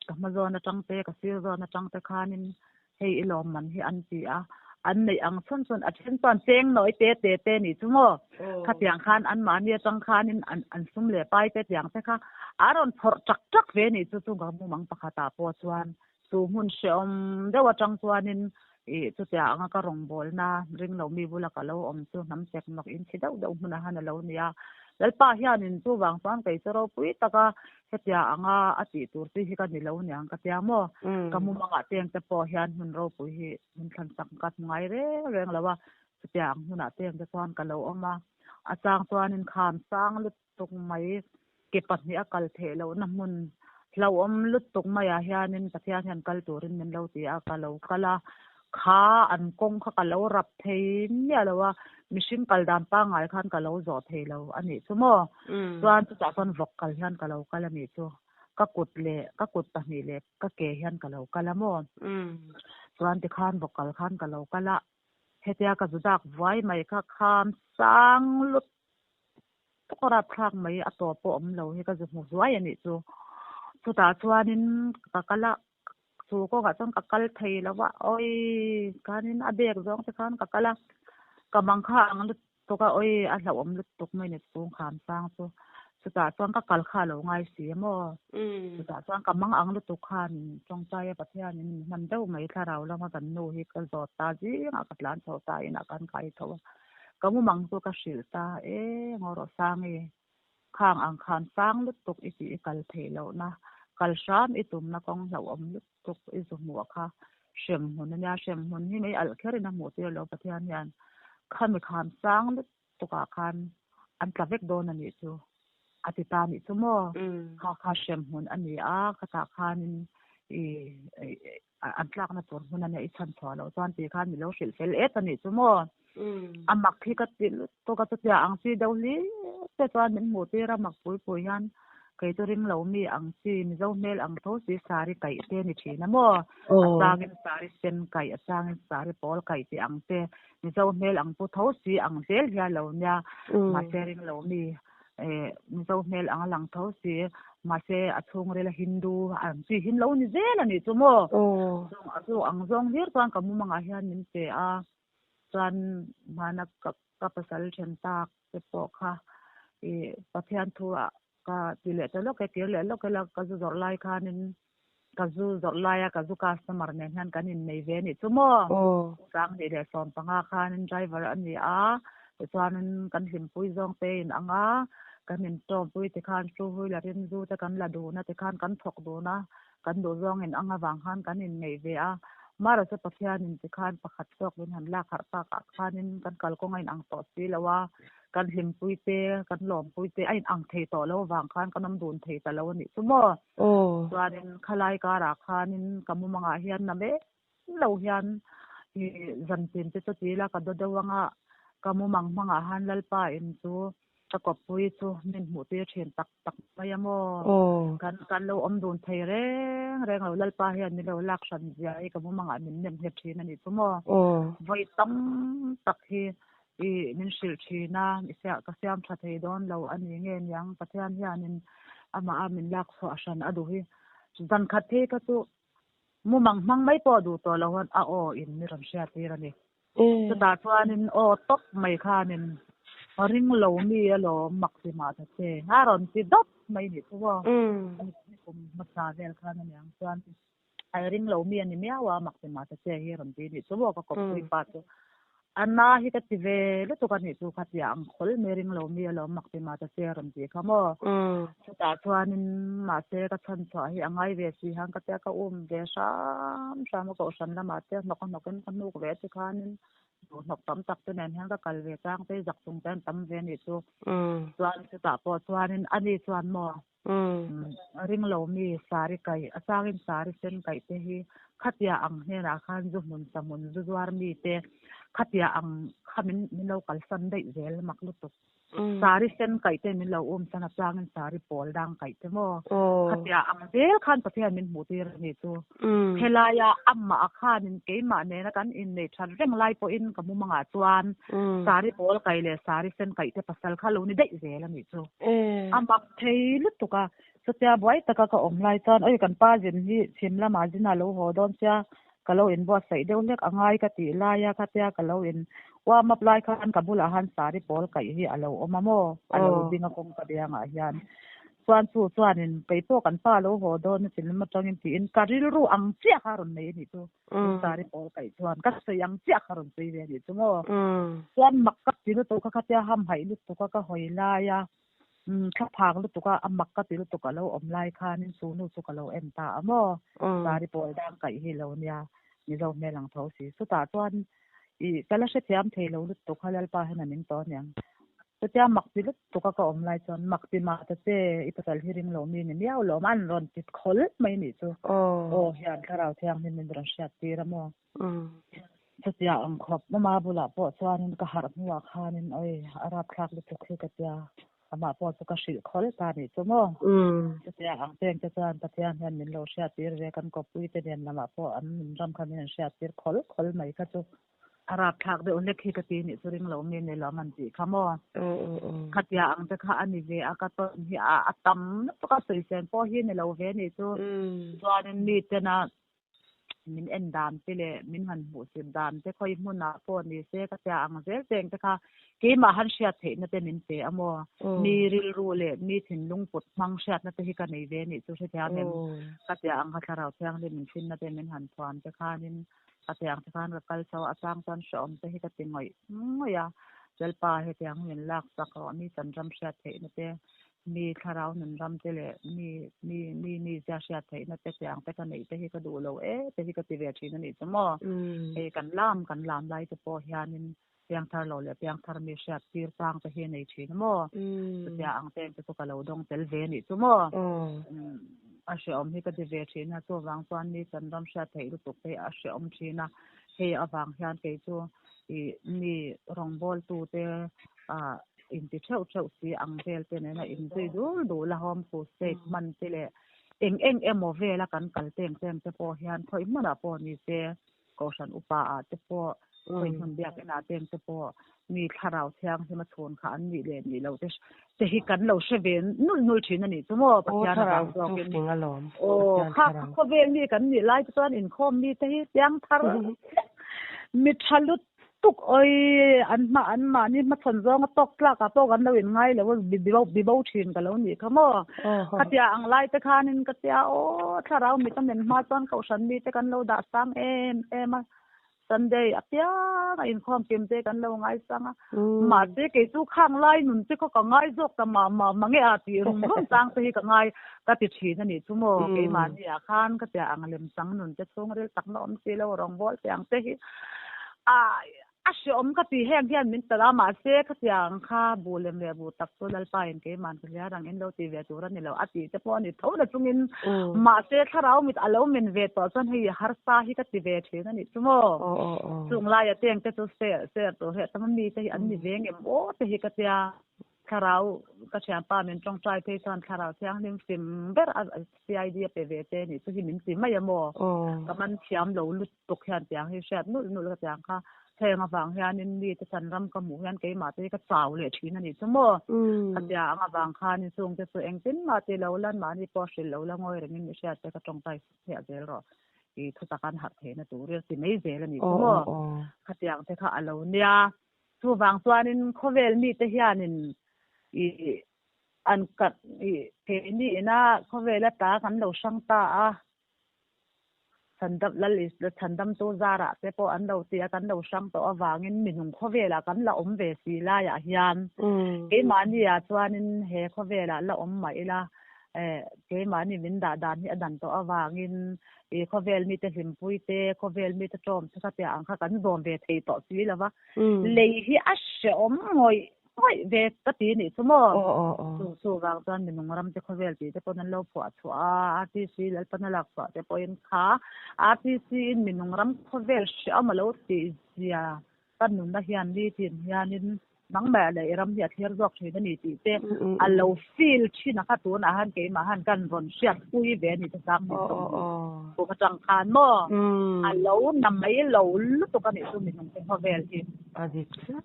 ka hma zawn atang te ka sir zawn atang te khanin hei i lawm man hi an ti a, an neih ang chhun chhun a then chuan cheng nawi te te te nih chu maw? Khatiang khan anmahni atang khanin an an sum leh pai te tiang te kha a rawn phawrh tak tak ve nih chu chu ka mumang pakhatah pawh chuan Chu hmun hrehawm deuh atang chuanin ih chutiang anga ka rawngbawlna ring lo mi bula ka lo awm chu hnam chek nawk in chhi deuh deuh hmunah han a lo ni a. Lalpa hianin chuvang chuan kei chu ropui taka hetiang anga a tih tur chi hi ka ni lo niang ka tia maw? Ka mumangah teng te pawh hian hmun ropui hi hmun thlan sak ka hmu ngai reng reng lo a, chutiang ang hmunah teng te chuan ka lo awm a. A chang chuanin kham sang lutuk mai ke pahnih a kal theih lohna hmun hlauhawm lutuk maiah hianin Pathian hian kal turin min lo ti a, ka lo kal a, kha an kawng kha ka lo rap thei miah lo a, mihring kal dan pangngai khan ka lo zawh thei lo a nih chu maw? Chuan chutah chuan vawk kal hian ka lo kal a nih chu, ka kut leh ka kut pahnih leh ka ke hian ka lo kal a maw? Chuan tikhan vawk kal khan ka lo kal a, hetia ka zu dak vuai mai kha kham sang lut Ka rapthlak mai a tawp pawh awm lo hi ka zu hmu zuai a nih chu. Chutah chuanin ka kal a, chu kawngah chuan ka kal thei lo va, awi khanin a bag zawng te khan ka kal a, ka mang kha ang lutuk a, awi a hlauhawm lutuk mai ni chung kham sang chu. Chutah chuan ka kal kha a lo ngai si a maw? Chutah chuan ka mang ang lutuk khan tawngtaia Pathianin min hman deuh mai thlarau lama kan nu hi ka zawt ta zingah ka tlan chho ta inah khan ka ei tho a. Ka mumang chu ka hrilh ta e, ngaw rawh Sangi, khang ang khan sang lutuk i tih i kal theih lohna, kal hram i tumna kawng hlauhawm lutuk i zu hmuh kha hrem hmun a nia, hrem hmun hi mei alh kherin a hmuh tir lo Pathian hian khami khan sang lutukah khan an tla vek dawn a nih chu a ti ta nih chu maw, kha kha hrem hmun a ni a, khatah khanin i an tlakna tur hmun a nia i chhan chhuah loh chuan tih khan mi lo hrilh fel et a nih chu maw. A mak hi ka ti lutuk a, chutia ang chi deuh hlir te chuan min hmuh tir a mak pui pui hian. Kei chu ring lo mi ang chi, Mizo hmel ang tho si sari kaih te ni thin a maw? A changin sari sen kaih, a changin sari pawl kaih tih ang te, Mizo hmel ang pu tho si ang zel hian lo nia. Mahse ring lo mi Mizo hmel ang a lang tho si, mahse a chhungril a Hindu ang chi hin lo ni zel a nih chu maw? Chu ang zawng hlir chuan ka mumangah hian min pe a, chuan hmana ka pasal then tak te pawh kha i Pathian thu ah ka ti leh ta lawk e, kir leh lawk ila ka zu zawrh lai khanin ka zu zawrh laia ka zu customer nen hian kan innei ve anih chu maw? 2015 khanin driver a ni a, tichuanin kan hlimpui zawng te in ang a, kan intawmpui tikhan two wheeler in zu te kan la dun a tikhan kan thawk dun a, kan duh zawng in ang avang khan kan innei ve a, Mara chu Pathianin tikhan pakhat zawk min han lak harh tak ah khanin kan kalkawng a inang tawh si lo a, kan hlimpui te, kan lawmpui te a inang thei tawh lo avang khan kan awm dun thei ta lo a nih chu maw? Chuanin khalai karah khanin ka mumangah hian na mek lo hian i zantin te chu ti ila ka daw deuh anga ka mumang hmangah han Lalpa in chu Ka kawppui chu min hmuh tir thin tak tak mai a maw? Kan kan lo awm dun thei reng reng lo, Lalpa hian min lo lak hran zia hi ka mumangah min nem nghet thin a nih chu maw? Vawi tam tak hi i min hrilh thin a, i ka siam tha thei dawn lo a ni nge niang Pathian hianin amah a min lak chhuah hran a duh hi. Zan khat phei kha chu mumang hmang mai pawh duh tawh lo a aw in mi rawn hriat tir a ni. Chutah chuanin aw tawp mai khanin ring lo mi alawm mak ti mah ta che a rawn ti dawp mai nih chu aw. Kum hmasa vel khan a niang chuan a ring lo mi a ni miau a mak ti mah ta che hi a rawn ti nih chu aw ka kawppui pa chu. A na hi ka ti ve lutuk a nih chu khatia ang khawl mai ring lo mi alawm mak ti mah ta che a rawn ti kha maw. Chutah chuanin mahse ka chhan chhuah hi a ngai ve si han ka tia ka um ve hram hram a kohhran lamah te hnawk a hnawkin ka hnuk ve ti khanin duh hnawk tam tak te nen hian ka kal ve chang te zak chung te an tam ve anih chu. Chuan chutah pawh chuanin ani chuan maw ring lo mi sari kaih a changin sari sen kaih te hi khatia ang hnenah khan zu hmun sa hmun zu zuar mi te khatia ang kha min min lo kalsan daih zel mak lutuk. Sari sen kaih te min lo um san a changin sari pawl dang kaih te maw? Khatia ang zel khan Pathian min hmuh tir a nih chu. Helaia amah a khanin keimah nena kan inneih that reng lai pawhin ka mumangah chuan sari pawl kaih leh sari sen kaih te pasal kha lo ni daih zel a nih chu. A mak thei lutuk a, chutia buai taka ka awm lai chuan awi kan pa zin hi chhim lamah zin a lo haw dawn sia ka lo inbuatsaih deuh hlek a ngai ka tih lai a khatia ka lo in warm up lai khan ka bulah han sari pawl kaih hi a lo awm a maw a lo ding a kawngka biangah hian chuan chu chuanin kei pawh kan pa lo haw dawn a chilum atangin tiin ka rilru ang chiah kha a rawn nei a nih chu chu sari pawl kaih chuan ka sawi ang chiah kha a rawn sawi ve a nih chu maw chuan mak ka ti lutuk kha khatia hamhaih lutuk a ka hawi lai a Umm thla phak lutuk a, a mak ka ti lutuk a lo awm lai khanin chu nu chu ka lo en ta a maw? Sari pawl dang kaih hi lo nia, Mizo hmel ang tho si. Chutah chuan i ka la hrethiam thei lo lutuk a, Lalpa hian a ning tawh aniang. Chutia mak ti lutuk a ka awm lai chuan mak ti mah ta che, i pasal hi ring lo mi ni miau lo, an rawn ti khawl mai nih chu. Aw hian Thlarau Thianghlim min rawn hriat tir a maw? Chutia ang khawp mama bulah pawh chuanin ka harh hnuah khanin awi a rapthlak lutuk hi ka tia, amah pawh chu ka hrilh khawl ta nih chu maw. Chutia ang peng te chuan Pathian hian min lo hriattir ve, kan kawppui te nen lamah pawh an min ram kha min han hriattir khawl khawl mai kha chu. A rapthlak deuh hlek hi ka ti nih chu ring lo mi ni lo man tih kha maw. Khatia ang te kha a ni ve a, ka tawn hi a tam lutuk a sawisel pawh hi ni lo ve nih chu. Chuanin mi tena min en dan te leh min han hmuh chip dan te khawi hmunah pawh ni se ka tia ang zel cheng te kha keimah han hriat theihna te min pe a maw? Mi rilru leh mi thinlung put hmang hriatna te hi ka nei ve nih chu hrethiam em? Ka tia ang kha thlarau thianghlim min hrinna te min han thuam te khanin ka tia ang te khan ka kal chho a chang chuan hrehawm te hi ka ti ngawih ngawih a, Lalpa hetiang hi min lak chak rawh mi chanram hriat theihna te Mi thlarau nun ram te leh mi mi mi mi zia hriat theihna te tiang te ka neih te hi ka duh lo e te hi ka ti ve thin a nih chu maw. Hei kan lam kan lam lai te pawh hianin piangthar lo leh piangthar mi hriat tir chang te hi a nei thin a maw. Chutia ang te te chu ka lo dawng tel ve a nih chu maw. A hrehawm hi ka ti ve thin a, chuvang chuan mi chan ram hriat theih lutuk te hi a hrehawm thin a. Hei avang hian kei chu ih mi rawngbawltu te ah. inti theuh theuh si ang vel te nena inzui dul dul a home crusade hman te leh eng eng emaw vela kan kal teng teng te pawh hian khawi hmunah pawh ni se kohhran upa ah te pawh khawi hmun biakinn ah teng te pawh mi thlarau thianghlim a chhun kha an nih leh nih loh te te hi kan lo hre ve nulh nulh thin a nih chu maw Pathian avang zawkin aw kha khawvel mi kan nih lai te chuan inkhawm mi te hi piangthar mi tha lut tuk oi an hma an mahni hmachhawn zawnga tawk tlak ah pawh kan lo in ngai lo a bi bo thin ka lo nih kha maw khatia ang lai te khanin ka tia aw thlarau mit a men hma chuan kohhran mi te kan lo dah sang em em a Sunday apiang a inkhawm kim te kan lo ngai sang a mahse kei chu khang lai nun te khaw ka ngai zawk ta mah mah mange a tih rum rum chang te hi ka ngai ka ti thin a nih chu maw keimahni ah khan ka tia ang lem chang nun te chhungril takna awm si lo rawngbawl te ang te hi a a hreawm ka ti heng hian min talh a mahse khatiang kha bu lem leh bu tak chu Lalpa in keimahn ka hliar ang in lo ti ve tur a ni lo a tih te pawh a ni tho na chungin mahse thlarau mit a lo men ve tawh chuan hei harsa hi ka ti ve thin a nih chu maw chung laia teng te chu ser ser tur hi a tam a mi te hi an ni ve ngem aw te hi ka tia. Thlarau ka thianpa min tawngtai phei chuan thlarau thianghlim fim ber a CID a pe ve che nih chu hi min ti mai a maw? Ka man thiam lo lutuk hian tiang hi hriat nulh nulh ka tiang kha heng avang hianin mi te chan ram ka hmuh hian keimah te hi ka chau leh thin a nih chu maw? Khatia ang avang khanin chungte chu engtin mah ti lo lan mahni pawh hrilh lo la ngawi rengin i hriat te ka tawngtai hmiah zel rawh i thutak an harh theihna tur i ti mai zel a nih chu maw? Khatiang te kha a lo nia. Chuvang chuanin khawvel mite hianin i an kat i keini ina khawvela ta kan lo hrang ta a, chhandam lal i chhandamtu zarah te pawh an lo ti a, kan lo hrang tawh avangin minung khawvelah kan la awm ve si laiah hian keimahni ah chuanin he khawvelah la awm mah ila Keimahni min dah dan hi a dan tawh avangin i khawvel mite hlimpui te, khawvel mite ṭawm te kha tia ang kha kan zawm ve thei tawh si lo va. Lei hi a hrehawm ngawih ngawih ve ka ti nih chu maw? Chu chuvang chuan minung ram te khawvel tih te pawn an lo phuah chhuah a, RTC Lalpana lak chhuah te pawhin kha RTC in minung ram khawvel hrehawm a lo tih zia Ka nunna hian nitin hianin nangmah leh i ram hi a thlir zawk thin a ni tih te a lo feel thin a kha tunah han keimah han kan rawn hriat pui ve a ni te sang ni sawm ni kum atang khan maw a lo na mai lo lutuk a nih chu minung te khawvel hi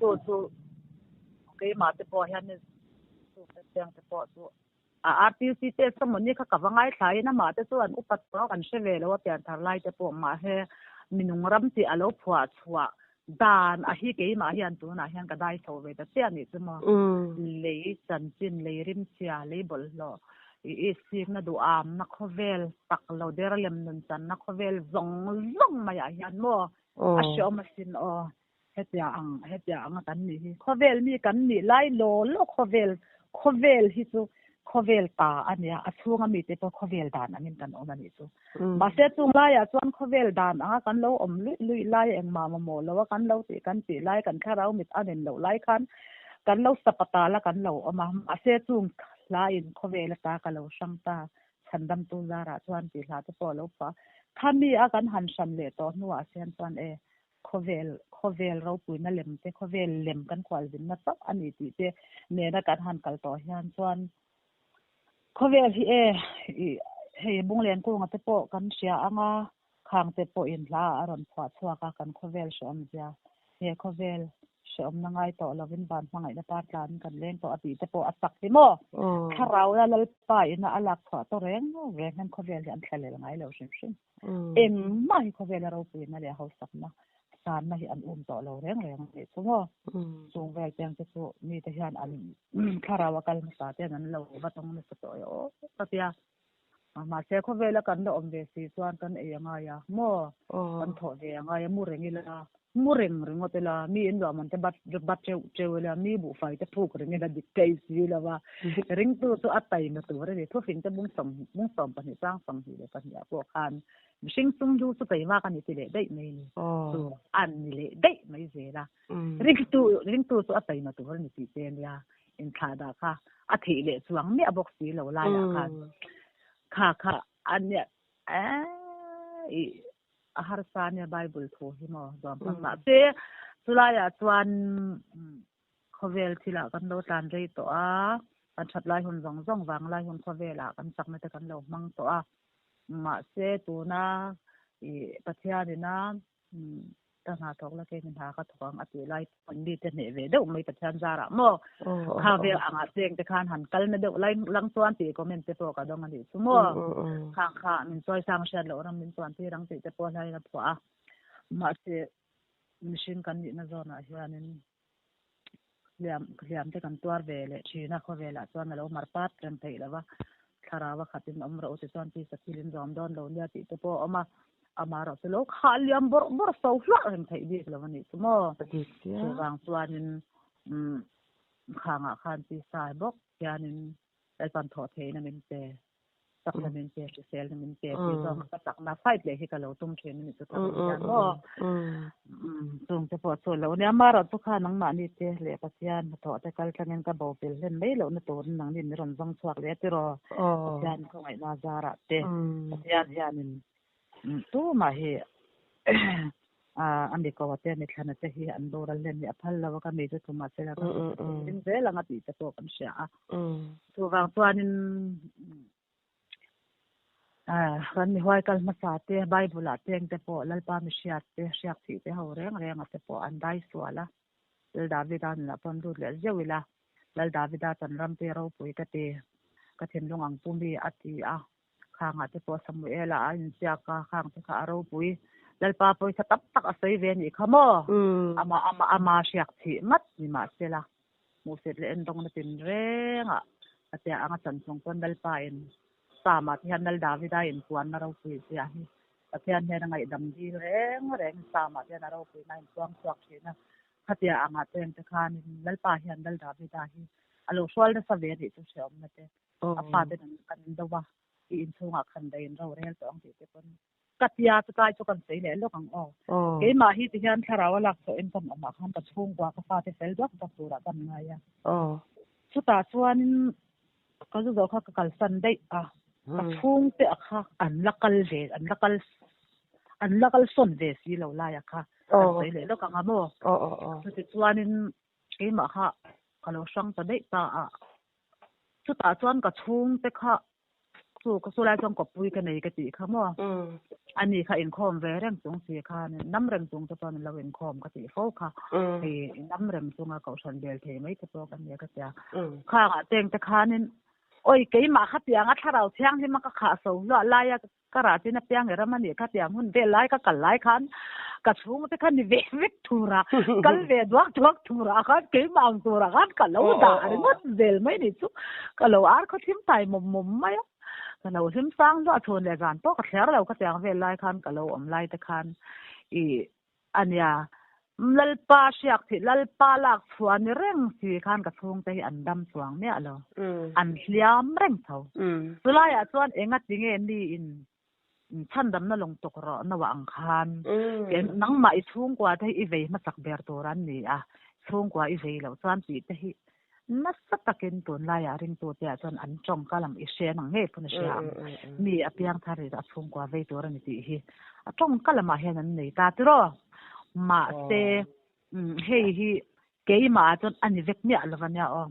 chu chu keimah te pawh hian chu chiang te pawh chu a RTC te sawmawni kha ka va ngaithlain amah te chuan upat pawh kan hre ve lo a pianthar lai te pawh mahse minung ram tih a lo phuah chhuah dan a hi keimah hian tunah hian ka dai chho ve ta chiah anih chu maw lei chanchin lei rimchhia lei bawlhhlawh i i sikna duhamna khawvel tak lo der lem nun channa khawvel zawng zawng maiah hian maw a hreawm asin aw. Hetia ang, hetia anga kan nih hi. Khawvel mi kan nih lai law law khawvel, khawvel hi chu khawvel ta a nia, a chhunga mite pawh khawvel dan angin kan awm a nih chu. Mahse chung laiah chuan khawvel dan anga kan lo awm luih luih lai engmah mamawh lo a kan lo tih kan tih lai kan thlarau mit a nen loh lai khan kan lo sapatal a kan lo awm a, mahse chung hlain khawvel ata ka lo hrang ta chhandamtu zarah chuan tih hla te pawh a lo phuah a. Khami a kan han hran leh tawh hnuah hian chuan e Khawvel, khawvel ropuina lem te, khawvel lem kan khualzinna chauh a ni tih te nena kan han kal tawh hian chuan khawvel hi e ih hei Bunglian kunga te pawh kan hria ang a, khang te pawhin hla a rawn phuah chhuak a, kan khawvel hrehawmzia he khawvel hrehawmna ngai tawh lovin van hmangaihna par tlanin kan leng tawh a tih te pawh a chak hi maw? Thlarau la Lalpa ina a lak chhuah tawh reng reng hian khawvel hi an thlalel ngai lo hrim hrim. Engmah hi khawvela ropuina leh hausakna sanna hi an um tawh lo reng reng a nih chu maw. Chung vel peng te chu mite hian an thlarau a kal hmasa te hian an lo va tawng nasa tawh e aw ka tia. Mahse khawvela kan la awm ve si chuan kan ei a ngai a maw, kan thawh ve a ngai a mu reng ila Mu reng ringawt ila, mi in luah man te bat bat teuh teuh ila, mi buhfai te phuk reng ila dik thei si lo va. Ringtu chu a taima tur a ni. Thufing te bung sawm bung 12 chang 22 ah pawh khan mihring chung lu chu taima ka ni ti leh daih mai ni. Chu an ni leh daih mai zel a. Ringtu ringtu chu a taima tur a ni tih te ania. Inthlah dah kha a theih leh chuang miah bawk si lo laiah khan. Kha kha ania eii A harsa nia Bible thu hi maw zuam phang mah se chulaiah chuan Khawvel thilah kan lo tlan rei tawh a, kan that lai hun zawng zawng vang lai hun khawvelah kan chakna te kan lo hmang tawh a. Mahse tuna ih Pathianina ka hna thawk la kei ni hna ka thawk ang a tih lai pawn mi te hneh ve deuh mai Pathian zarah maw kha vel angah cheng te khan han kal na deuh lai lang chuan tih comment te pawh ka dawng a nih chu maw khang kha min chawi sang hriat loh ram min chuan tir ang tih te pawh hlaiin a phuah a mahse mihring kan nihna zawnah hianin hliam hliam te kan tuar ve leh thin a khawvelah chuan a lo mar pat reng theih lo va thlarau a khatin awm rawh u tichuan tisa thil in zawm dawn lo nia tih te pawh a awm a amaherawh chu lo khah liam bawrh bawrh so hluah reng theih bik lo a nih chu maw chuvang chuanin umm khangah khan tisa bawk hianin Lalpan thawh theihna min pe. Chakna min pe, hriselna min pe tih zawng ka chakna fight leh hi ka lo tum thin a ni chu tak hian maw. Chung te pawh chu lo nia amaherawh chu kha nangmahni te leh Pathian hnathawh te kal tlangin ka bo pel hlen mai lohna turin nangni min rawn zawng chhuak leh a tiraw. Pathian khawngaihna zarah te Pathian hianin tumah hi a mi ko te mi thlana te hi an boral hlen hi a phal lo a ka mi chu tumah sela ka ding zel ang a tih te pawh kan hria a chuvang chuanin kan mi huai kal hmasa te bible ah cheng te pawh lalpa mi hriat te hriak thih te ho reng reng a te pawh an dai sual a lal Davida nunah pawh an lut leh zeuh ila lal Davida chan ram te ropui ka ti ka thinlung ang pu mi a ti a Khangah te pawh Samuela a inziak a, khang te kha a ropui. Lalpa pawisa tam tak a sawi ve a nih kha maw? Ama ama ama hriak chih ngat ni mahsela, hmuhsit leh endawngna tinrengah a tia anga chan chung chuan Lalpa in Psalm-ah te hian Lal Davida inpuanna ropui zia hi Pathian hian a ngaihdam dil reng reng Psalm-ah te hian a ropuina a inpuang chhuak thin a. Khatia angah cheng te khanin Lalpa hian Lal Davida hi a lo hrual nasa ve a nih chu hreawmna te. A fate an kan do a, i inchhungah khan daih in ro rel tawh ang tih te pawn ka tia chutlai chu kan sawi leh lawk ang aw. Keimah hi ti hian thlarau a lak chhuah in kan awmah khan ka chhungkua ka fate fel duak duak turah kan ngai a. Chutah chuanin ka zu zawh kha ka kalsan daih a, ka chhungte a kha an la kal ve an la kal an la kal sawn ve si lo lai a kha kan sawi leh lawk ang a maw. Chutichuanin keimah kha ka lo hrang ta daih ta a. Chutah chuan ka chhungte kha chu ka chu lai chuan kawppui ka nei ka tih kha maw. Ani kha inkhawm ve reng chung si khan nam reng chung te chuan an lo inkhawm ka tih fo kha. Hei nam reng chunga kohhran bel thei mai te pawh ka nia ka tia. Khangah cheng te khanin awi keimah kha tianga thlarau thianghlim a ka khah so hluah laia Ka rah chin apiang i ram a nih kha tiang hun vel lai ka kal lai khan ka chhung te kha ni ve vek tura kal ve duak duak tura khan keimah ang tura khan ka lo dah ringawt zel mai ni chu ka lo ar khaw thim tai mawm mawm mai a ka lo hlim sang hluah chhun leh zan pawh ka thler lo kha tiang vel lai khan ka lo awm lai te khan i ania Lalpa hriak thih Lalpa lak chhuah ni reng si khan ka chhungte hi an dam chuang miah lo an hliam reng tho chulaiah chuan enga tinge mi in chhandamna lawng tuk rawh no ang khan nangmah i chhungkua te hi i vei hmasak ber tur an ni a chhungkua i vei loh chuan tih te hi nasa takin tunlaiah ringtute ah chuan an tawngka lam i hre ang ngei pawn a hria ang mi a piangthar in a chhungkua vei tur a ni tih hi a tawngka lamah hian an nei ta tiraw mahse hei hi keimah ah chuan a ni vek miah lo ania aw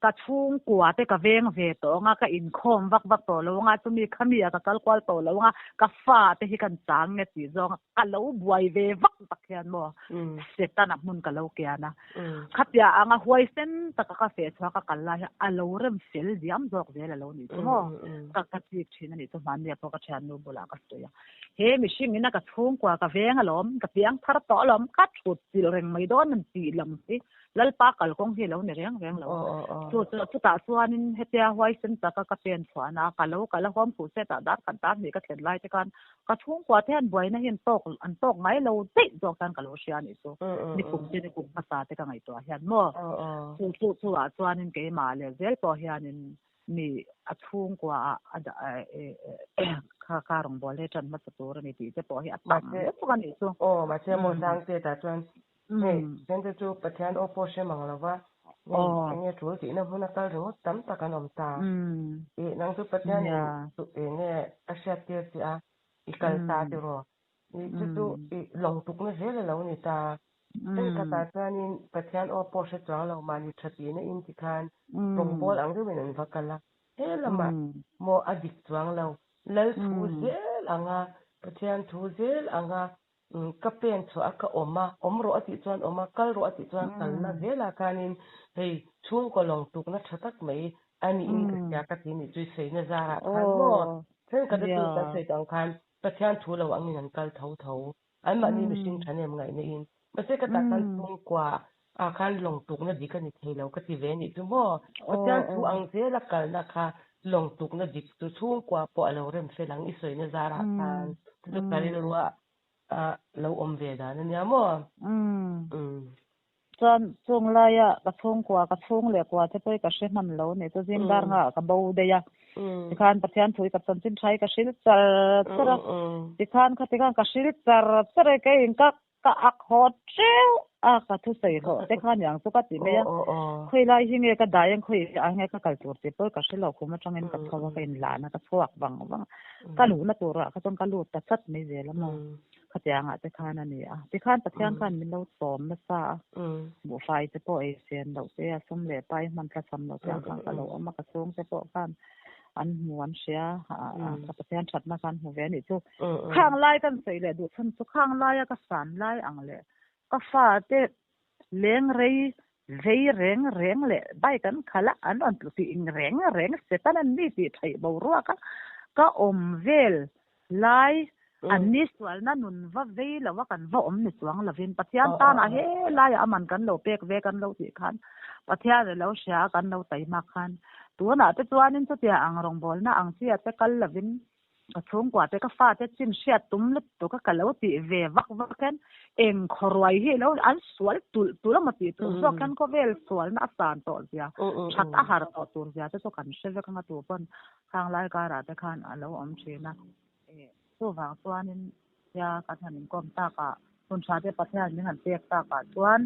ka chhungkua te ka veng ve tawh ang a ka inkhawm vak vak tawh lo ang a chumi khami ah ka kal kual tawh lo ang a ka fa te hi kan chang nge tih zawng ka lo buai ve vak tak hian maw Setana hmun ka lo kian a khatia anga huaisen taka ka feh chhuah ka kal lai hi a lo rem fel diam zawk zel a lo nih chu maw ka ka chik thin a nih chu hmanni ah pawh ka thiannu bulah ka sawi a he mihring ina ka chhungkua ka veng alawm ka piang thar tawh alawm ka thut chilh reng mai dawn an tih lam hi Lalpa kalkawng hi a lo ni reng reng lo. Chu chu chutah chuanin hetia huaisen taka ka pen chhuahna ka lo kal a huam khuh set ah dar khat dar hnih ka thlen lai te khan ka chhungkua te hian buaina hi an tawk an tawk ngai lo daih zawk tan ka lo hria a nih chu. Ni kum te ni kum hmasa te ka ngaihtuah hian maw. Chu chu chu ah chuanin keimah leh zel pawh hianin mi a chhungkua ah a dah kha kha rawngbâwl hi ṭan hmasa tur a ni tih te pawh hi a tam lutuk a nih chu. Aw mahse maw Sangte tah chuan Hei, Sente chu Pathian aw pawh hre mang lo va, hei enge tul tihna hmun a kal ringawt tam tak an awm ta. Ih, nang chu Pathian in enge a hriat tir che a, i kal ta tiraw? Ih, chu chu i lawng tukna zel a lo ni ta. Thenkhatah chuanin Pathian aw pawh hre chuang lo mahni tha tihna in tikhan rawngbawl ang deuhin an va kal a. He lamah maw a dik chuang lo. Lal thu zel anga, Pathian thu zel anga ka pen chhuah a ka awm a, awm rawh a tih chuan awm a, kal rawh a tih chuan kalna zelah khanin hei chhungkaw lawng tukna tha tak mai a niin ka hria ka ti nih chu i sawi zarah khan maw thenkhat a chu kan sawi tawh ang khan Pathian thu lo angin an kal tho tho. Anmahni mihring thahnem ngaihna in. Mahse ka tah khan chhungkua ah khan lawng tukna dik a ni thei lo ka ti ve nih chu maw. Pathian thu ang zela kalna kha lawng tukna dik chu chhungkua pawh a lo rem fel ang i sawina zarah khan chu chu ka rilrua lo awm ve dan a nia maw. Chuan chung laia ka chhungkua, ka chhung leh kua te pawh hi ka hre hman lo a nih chu zing dar nga ah ka bo daih a. Tikhan Pathian thu hi ka chanchin tha hi ka hril char char a. Tikhan khati khan ka hril char char a, keiin ka ka ak haw teuh a, ka thusawi hlawh te kha aniang chu ka ti mai a. Khawi lai hi nge ka dai ang, khawi ah nge ka kal tur tih pawh ka hre lo, khum atangin ka chho a, ka inlan a, ka chhuak vang vang a. Ka luhna turah kha chuan ka lut ta chat mai zel a maw. Khatiangah te khan a ni a. Tikhan Pathian khan min lo sawm nasa a, buhfai te pawh ei sen loh te, a sum leh pai hman thla cham loh te ang khan ka lo awm a, ka chhung te pawh khan an hmu an hria a, ka Pathian thatna khan hmu ve a nih chu. Khang lai kan sawi leh duh chhan chu khang laia ka san lai ang leh ka fate leng rei vei reng reng leh bike an khalh a, an rawn tlu tih reng reng Satan an mi tih theih boruak a, ka awm vel lai an ni sualna nun va vei lo a kan va awm ni chuang lovin Pathian tanah he laiah aman kan lo pek ve kan lo tih khan Pathian a lo hria a kan lo taima khan tunah te chuanin chutia ang rawngbawlna ang chi ah te kal lovin Ka chhungkua te ka fate chin hriat tum lutuk a ka lo tih ve vak vak hian eng khawruai hi ilo an sual tulh tulh a maw tih tur zawk hian khawvel sualna a san tawh zia that a har tawh tur zia te chu kan hre vek anga tu pawn khang lai karah te khan a lo awm thin a chuvang chuanin tia kan han inkawm takah hun tha te Pathian min han pek takah chuan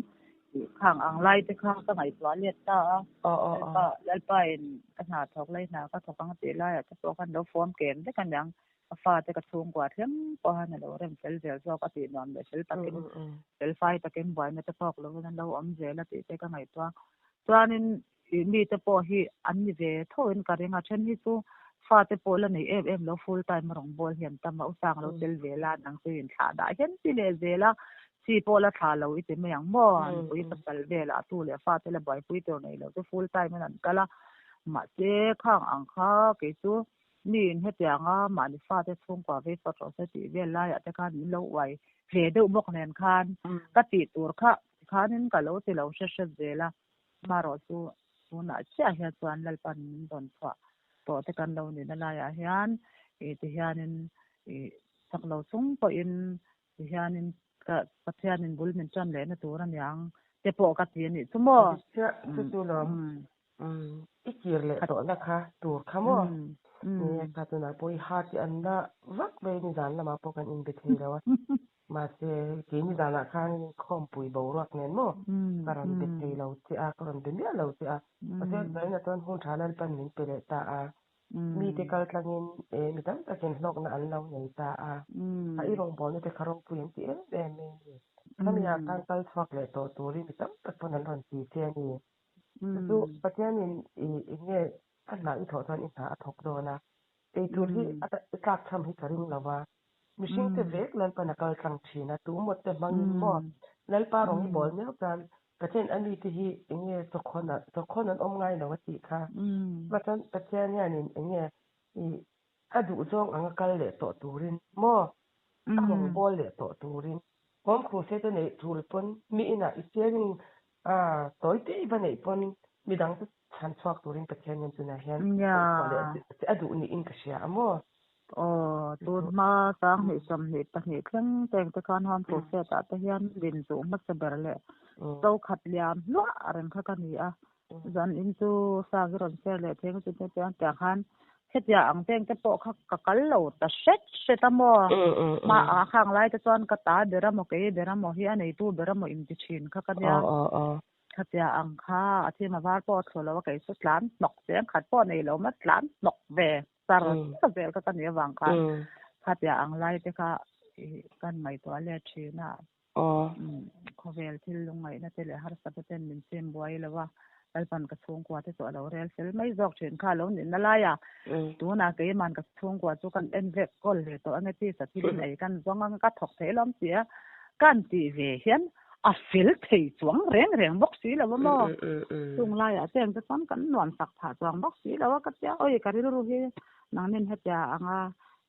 tih khang ang lai te kha ka ngaihtuah let ta a Lalpa Lalpa in ka hna thawk lai hna ka thawk ang tih laiah te pawh khan lo form kem vek aniang ka fa te ka chhungkua thleng pawh han alo rem fel zel zawk a tih nuam leh fel takin fel fai takin buaina te tawk lovin an lo awm zel a tih te ka ngaihtuah chuanin Ih mi te pawh hi an ni ve tho in ka ring a, then hi chu fa te pawh la nei em em lo full time a rawn bawl hi an tam a, u sang lo tel ve la nang chu in thlah dah hian ti leh zel a, chi pawh la thlah lo i ti mai ang maw, nupui pasal velah tu leh fa te la buaipui tur nei lo chu full time in an kal a, mahse khang ang kha kei chu mi in hetianga mahni fa te chhungkua vei phawt rawh se tih vel laiah te khan min lo uai ve deuh bawk nen khan ka tih tur kha tikhanin ka lo ti lo hre hret zel a. Amaherawh chu tunah chiah hian chuan Lalpan min rawn chhuah tawh te kan lo nihna laiah hian ih tihianin ih chak lo chung pawhin tihianin ka Pathianin bul min tan lehna tur aniang te pawh ka ti a nih chu maw. Dik chiah chu chu lawm. I kir leh tawhna kha tur kha maw? Nia kha tunah pawh i heart i an na vak mai nizan lamah pawh kan inbe thei lo a. Mahse, keini danah khan khawmpui boruak nen maw ka rawn be thei lo che a, ka rawn be miah lo che a. Mahse, zainah chuan hun tha Lalpan min pe leh ta a. Mite kal tlangin eh mi tam takin hlawkna an lo nei ta a. A i rawngbawlna te kha ropui an ti em em mai a ni. Khami ah khan kal chhuak leh tawh turin mi tam tak pawn an rawn ti che a ni. Chu chu Pathianin i eng nge a hna i thawh chuan i hna a thawk dawn a. Eitur hi a tlak tham hi ka ring lo va. Mihringte vek Lalpan a kal tlang thin a, tu mawt te hmangin maw Lalpa rawng i bawl miau chuan Pathian a mite hi eng nge chawkhawn ah chawkhawn an awm ngai lo a tih kha. Chuvah chuan Pathian hianin eng nge i a duhzawng anga kal leh tawh turin maw a rawng bawl leh tawh turin home crusade te neih tul pawn mi inah i sharing a tawi te i va neih pawn midang te chhan chhuak turin Pathian hian tunah hian koh chhuah leh che a duh niin ka hria a maw? Aw, tun hma sanghnih 22 thleng teng te khan Home Crusade ah te hian din chuh hmasa ber leh so khat liam hluah reng kha ka ni a. Zan in chu sang i rawn share leh theng chu te chuan tiang khan hetiang ang teng te pawh kha ka kal lo ta hret hret a maw? Hma a khang lai te chuan ka ta ber a maw kei ber a maw hi a neitu ber a maw inti thin kha ka nia. Khatia ang kha a thim a var pawh a thlu lo a kei chu tlan hnawk cheng khat pawh nei lo ma tlan hnawk ve char char zel kha ka nih avang khan khatia ang lai te kha kan ngaihtuah let thin a. Aw. Khawvel thil lungngaihna te leh harsatna ten min chim buai lo a, Lalpan ka chhungkua te chu a lo rel fel mai zawk thin kha a lo nihna lai a, tunah keiman ka chhungkua chu kan en vek kawl ve tawh ange tisa thil in ei kan zawng anga ka thawk thei lawm tia kan tih ve hian a fel thei chuang reng reng bawk si lo a maw? Chung laiah te ang te chuan kan nuam sak phah chuang bawk si lo a ka tia awi ka rilru hi nangnin hetia anga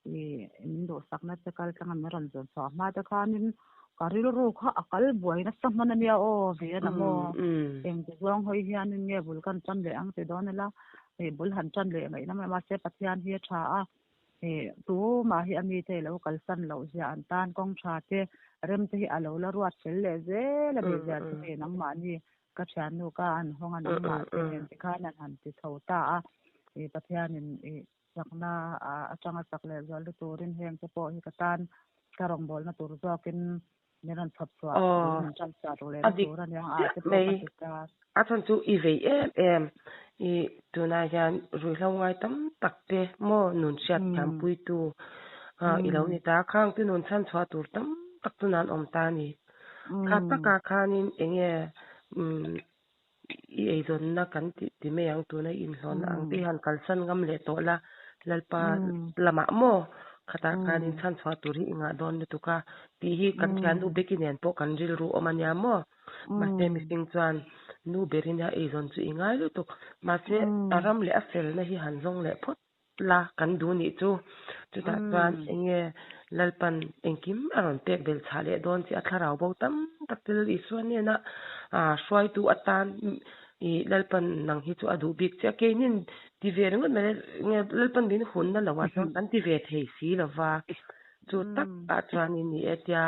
I min duhsakna che kal tlanga min rawn zun chhuah hma te khanin ka rilru kha a kal buai nasa hman ania aw ve a maw. Engti zawng hawi hianin nge bul kan tan leh ang ti dawn ila, hei bul han tan leh ngaihna mai mahse Pathian hi a tha a, hei tumah hi a mite i lo kalsan loh zia an tan kawng tha te rem te hi a lo la ruat fel leh zel a nih zia chu hei nangmahni ka thiannu ka an hawng a nangmah te nen tikhan an han ti chho ta a, i Pathianin i Chakna atanga chak leh zual lu turin heng te pawh hi ka tan ka rawngbawlna tur zawkin min rawn chhawp chhuah Aw, min tan chhuah tur leh a na dik tur a nia a chiah te pawh ka mai. ti ta. A chhan chu i vei em em i tunah hian ruihhlo ngai tam tak te maw nun hriat thiam puitu i lo ni ta. Khang te nun chhan chhuah tur tam tak chu nan awm ta a ni. Kha takah khanin enge I eizawnna kan tih ti mai ang tuna i inhlawhna ang te hi han kalsan ngam leh tawh la, Lalpa lamah maw khatah khan inchhan chhuah tur hi i ngah dawn lutuk a tih hi kan thiannu Becky nen pawh kan rilru awm a nia maw. Mahse mihring chuan nu berin a eizawn chu i ngai lutuk. Mahse a ram leh a felna hi han zawng leh phawt la kan duh nih chu. Chutah chuan eng nge Lalpan engkim a rawn pek bel chhah leh dawn che a thlarau bo tam tak te Lal Isua hnena hruaitu atan ih Lalpan nang hi chu a duh bik che a keinin ti ve ringawt mai nge Lalpan min hunna loh ah chuan kan ti ve thei si lova chu tak ah chuanin ni e tia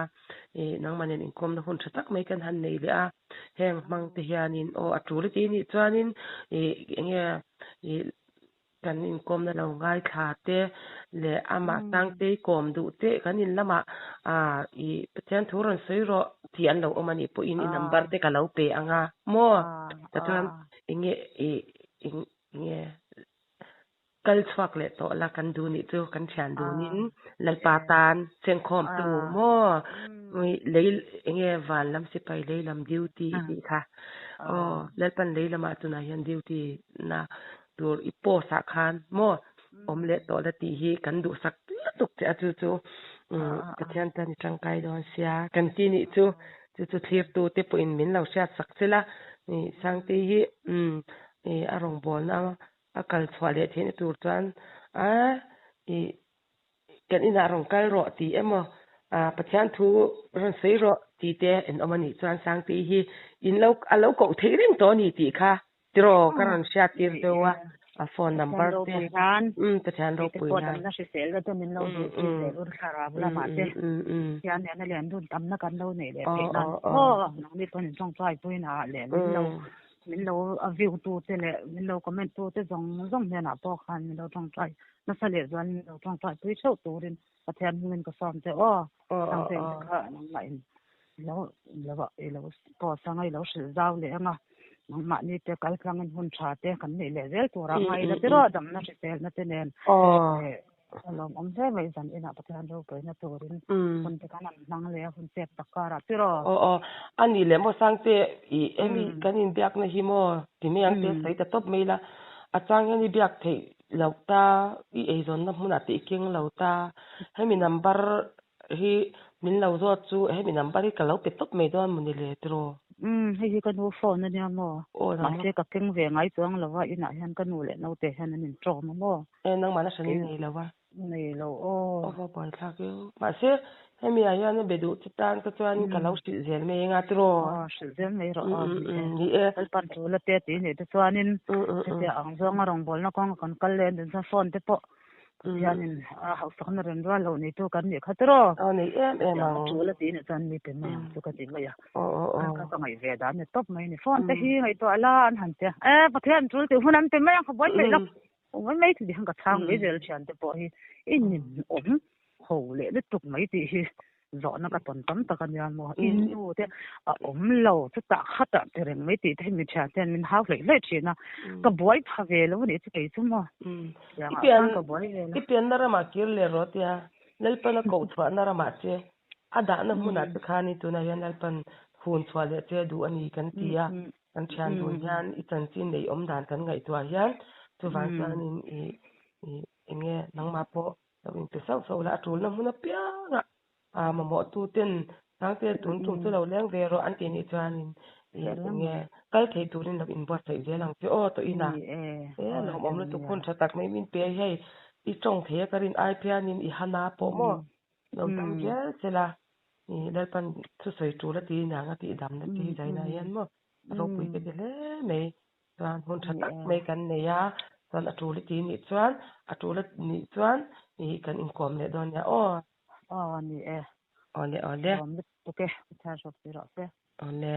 ih nangmah nen inkawmna hun tha tak mai kan han nei leh a heng hmang te hianin aw a tul ati nih chuanin ih eng nge ih Kan inkawmna lo ngaithla te leh amah Sangtei kawm duh te kan in lamah i Pathian thu rawn sawi rawh tih an lo awm a nih pawhin i number te ka lo pe ang a maw? Tichuan enge i enge kal chhuak leh tawh la kan duh nih chu kan thian dunin Lalpa tan chengkhawm tu maw? Lei enge van lam sipai lei lam duty tih kha aw Lalpan lei lamah tunah hian duty na tur i post ah khan maw awm leh tawh la tih hi kan duhsak lutuk che a chu chu Pathian tan i tangkai dawn sia kan ti nih chu chu chu thlirtu te pawhin min lo hriat sak che la Sangtei hi a rawngbawlna a kal chhuah leh theihna tur chuan a i Kan inah rawn kal rawh tih emaw, Pathian thu rawn sawi rawh tih te en awm a nih chuan Sangtei hi in lo a lo koh theih reng tawh a ni tih kha tiraw ka rawn hriat tir deuh a, a phone number te umm Pathian ropui nan umm Min lo a view tu te leh min lo comment tu te zawng zawng hnenah pawh khan min lo tawngtai nasa leh zual min lo tawngtai pui theuh turin Pathian hmingin ka sawm che aw. Sangte te kha nangmah in lo lo i lo post anga i lo hrilh zau leh anga nangmahni te kal tlangin hun tha te kan neih leh zel turah ngai ila tiraw damna hriselna te nen A lawmawm hle mai zan inah Pathian ropuina turin hun te kan an hmang leh a hun chep tak karah tiraw. Aw aw a nih leh maw Sangte i emi kan inbiakna hi maw ti mai ang te sawi ta tawp mai ila a chang hian i biak theih loh ta i eizawnna hmunah te i keng lo ta hemi number hi min lo zawt chu hemi number hi ka lo pe tawp mai dawn mawni le tiraw. Umm hei hi ka nu phone a nia maw mahse ka keng ve ngai chuang lo a inah hian ka nu leh naute hian an inṭawm a maw. E nangmah na hran in nei lo a. Nei lo aw. Aw va buai thlak eo. Mahse hemi ah hian a be duh che tan ka chuan ka lo hrilh zel mai eng a tiraw. Aw hrilh zel mai rawh aw. Ni e. Lalpan tul a te tih nih te chuanin hetiang ang zawnga rawngbawlna kawng a kan kal leh a chuan phone te pawh Pathianin a hausakna rem rual loh neitu kan nih kha tiraw. Aw nei em em ang. Tul a tih nih chuan mi pe mai ang chu ka ti mai a. Ka ka ngaih ve dan ni tawp mai a ni. Phone te hi ngaihtuah la an han ti a. E Pathian tul tih hun an pe mai ang ka buai peih lo. Awm mai mai thil hian ka chhang mai zel thian te pawh hi i ninawm ho leh lutuk mai tih hi zawhna ka tawn tam tak a nia maw. I nu te a awm lo chutah khatah ti reng mai tih te hi mi thian te hian min hau hleih hleih thin a. Ka buai pha ve lo a nih chu kei chu maw. I pian na ramah kir leh rawh tia Lalpana koh chhuahna ramah che. A dahna hmunah te khanin tunah hian Lalpan hun chhuah leh che duh a ni kan ti a, kan thian dun hian i chanchin leh i awm dan kan ngaihtuah hian chuvang chuanin i i eng nge nangmah pawh lo inpe sauh sauh la, a tulna hmun apiangah a mamawh tu ten Sangte tun tum chu lo leng ve rawh an tih nih chuanin i eng nge kal thei turin lo inbuatsaih zel ang che aw tawh ina e lawmawm lutuk hun tha tak mai min pe hei i tawng thei a ka rin ai phianin i hana pawh maw lo dam zel sela i Lalpan thusawi tul a ti aniang a tih damna te hi zainah hian maw a ropui ka ti hle mai. Chuan hun tha tak mai kan nei a, chuan a tul i ti nih chuan a tul a nih chuan i kan inkawm leh dawn nia aw. Aw ni e. Awle awle. Lawm lutuk e, Pathian hrawk si rawh se. Awle.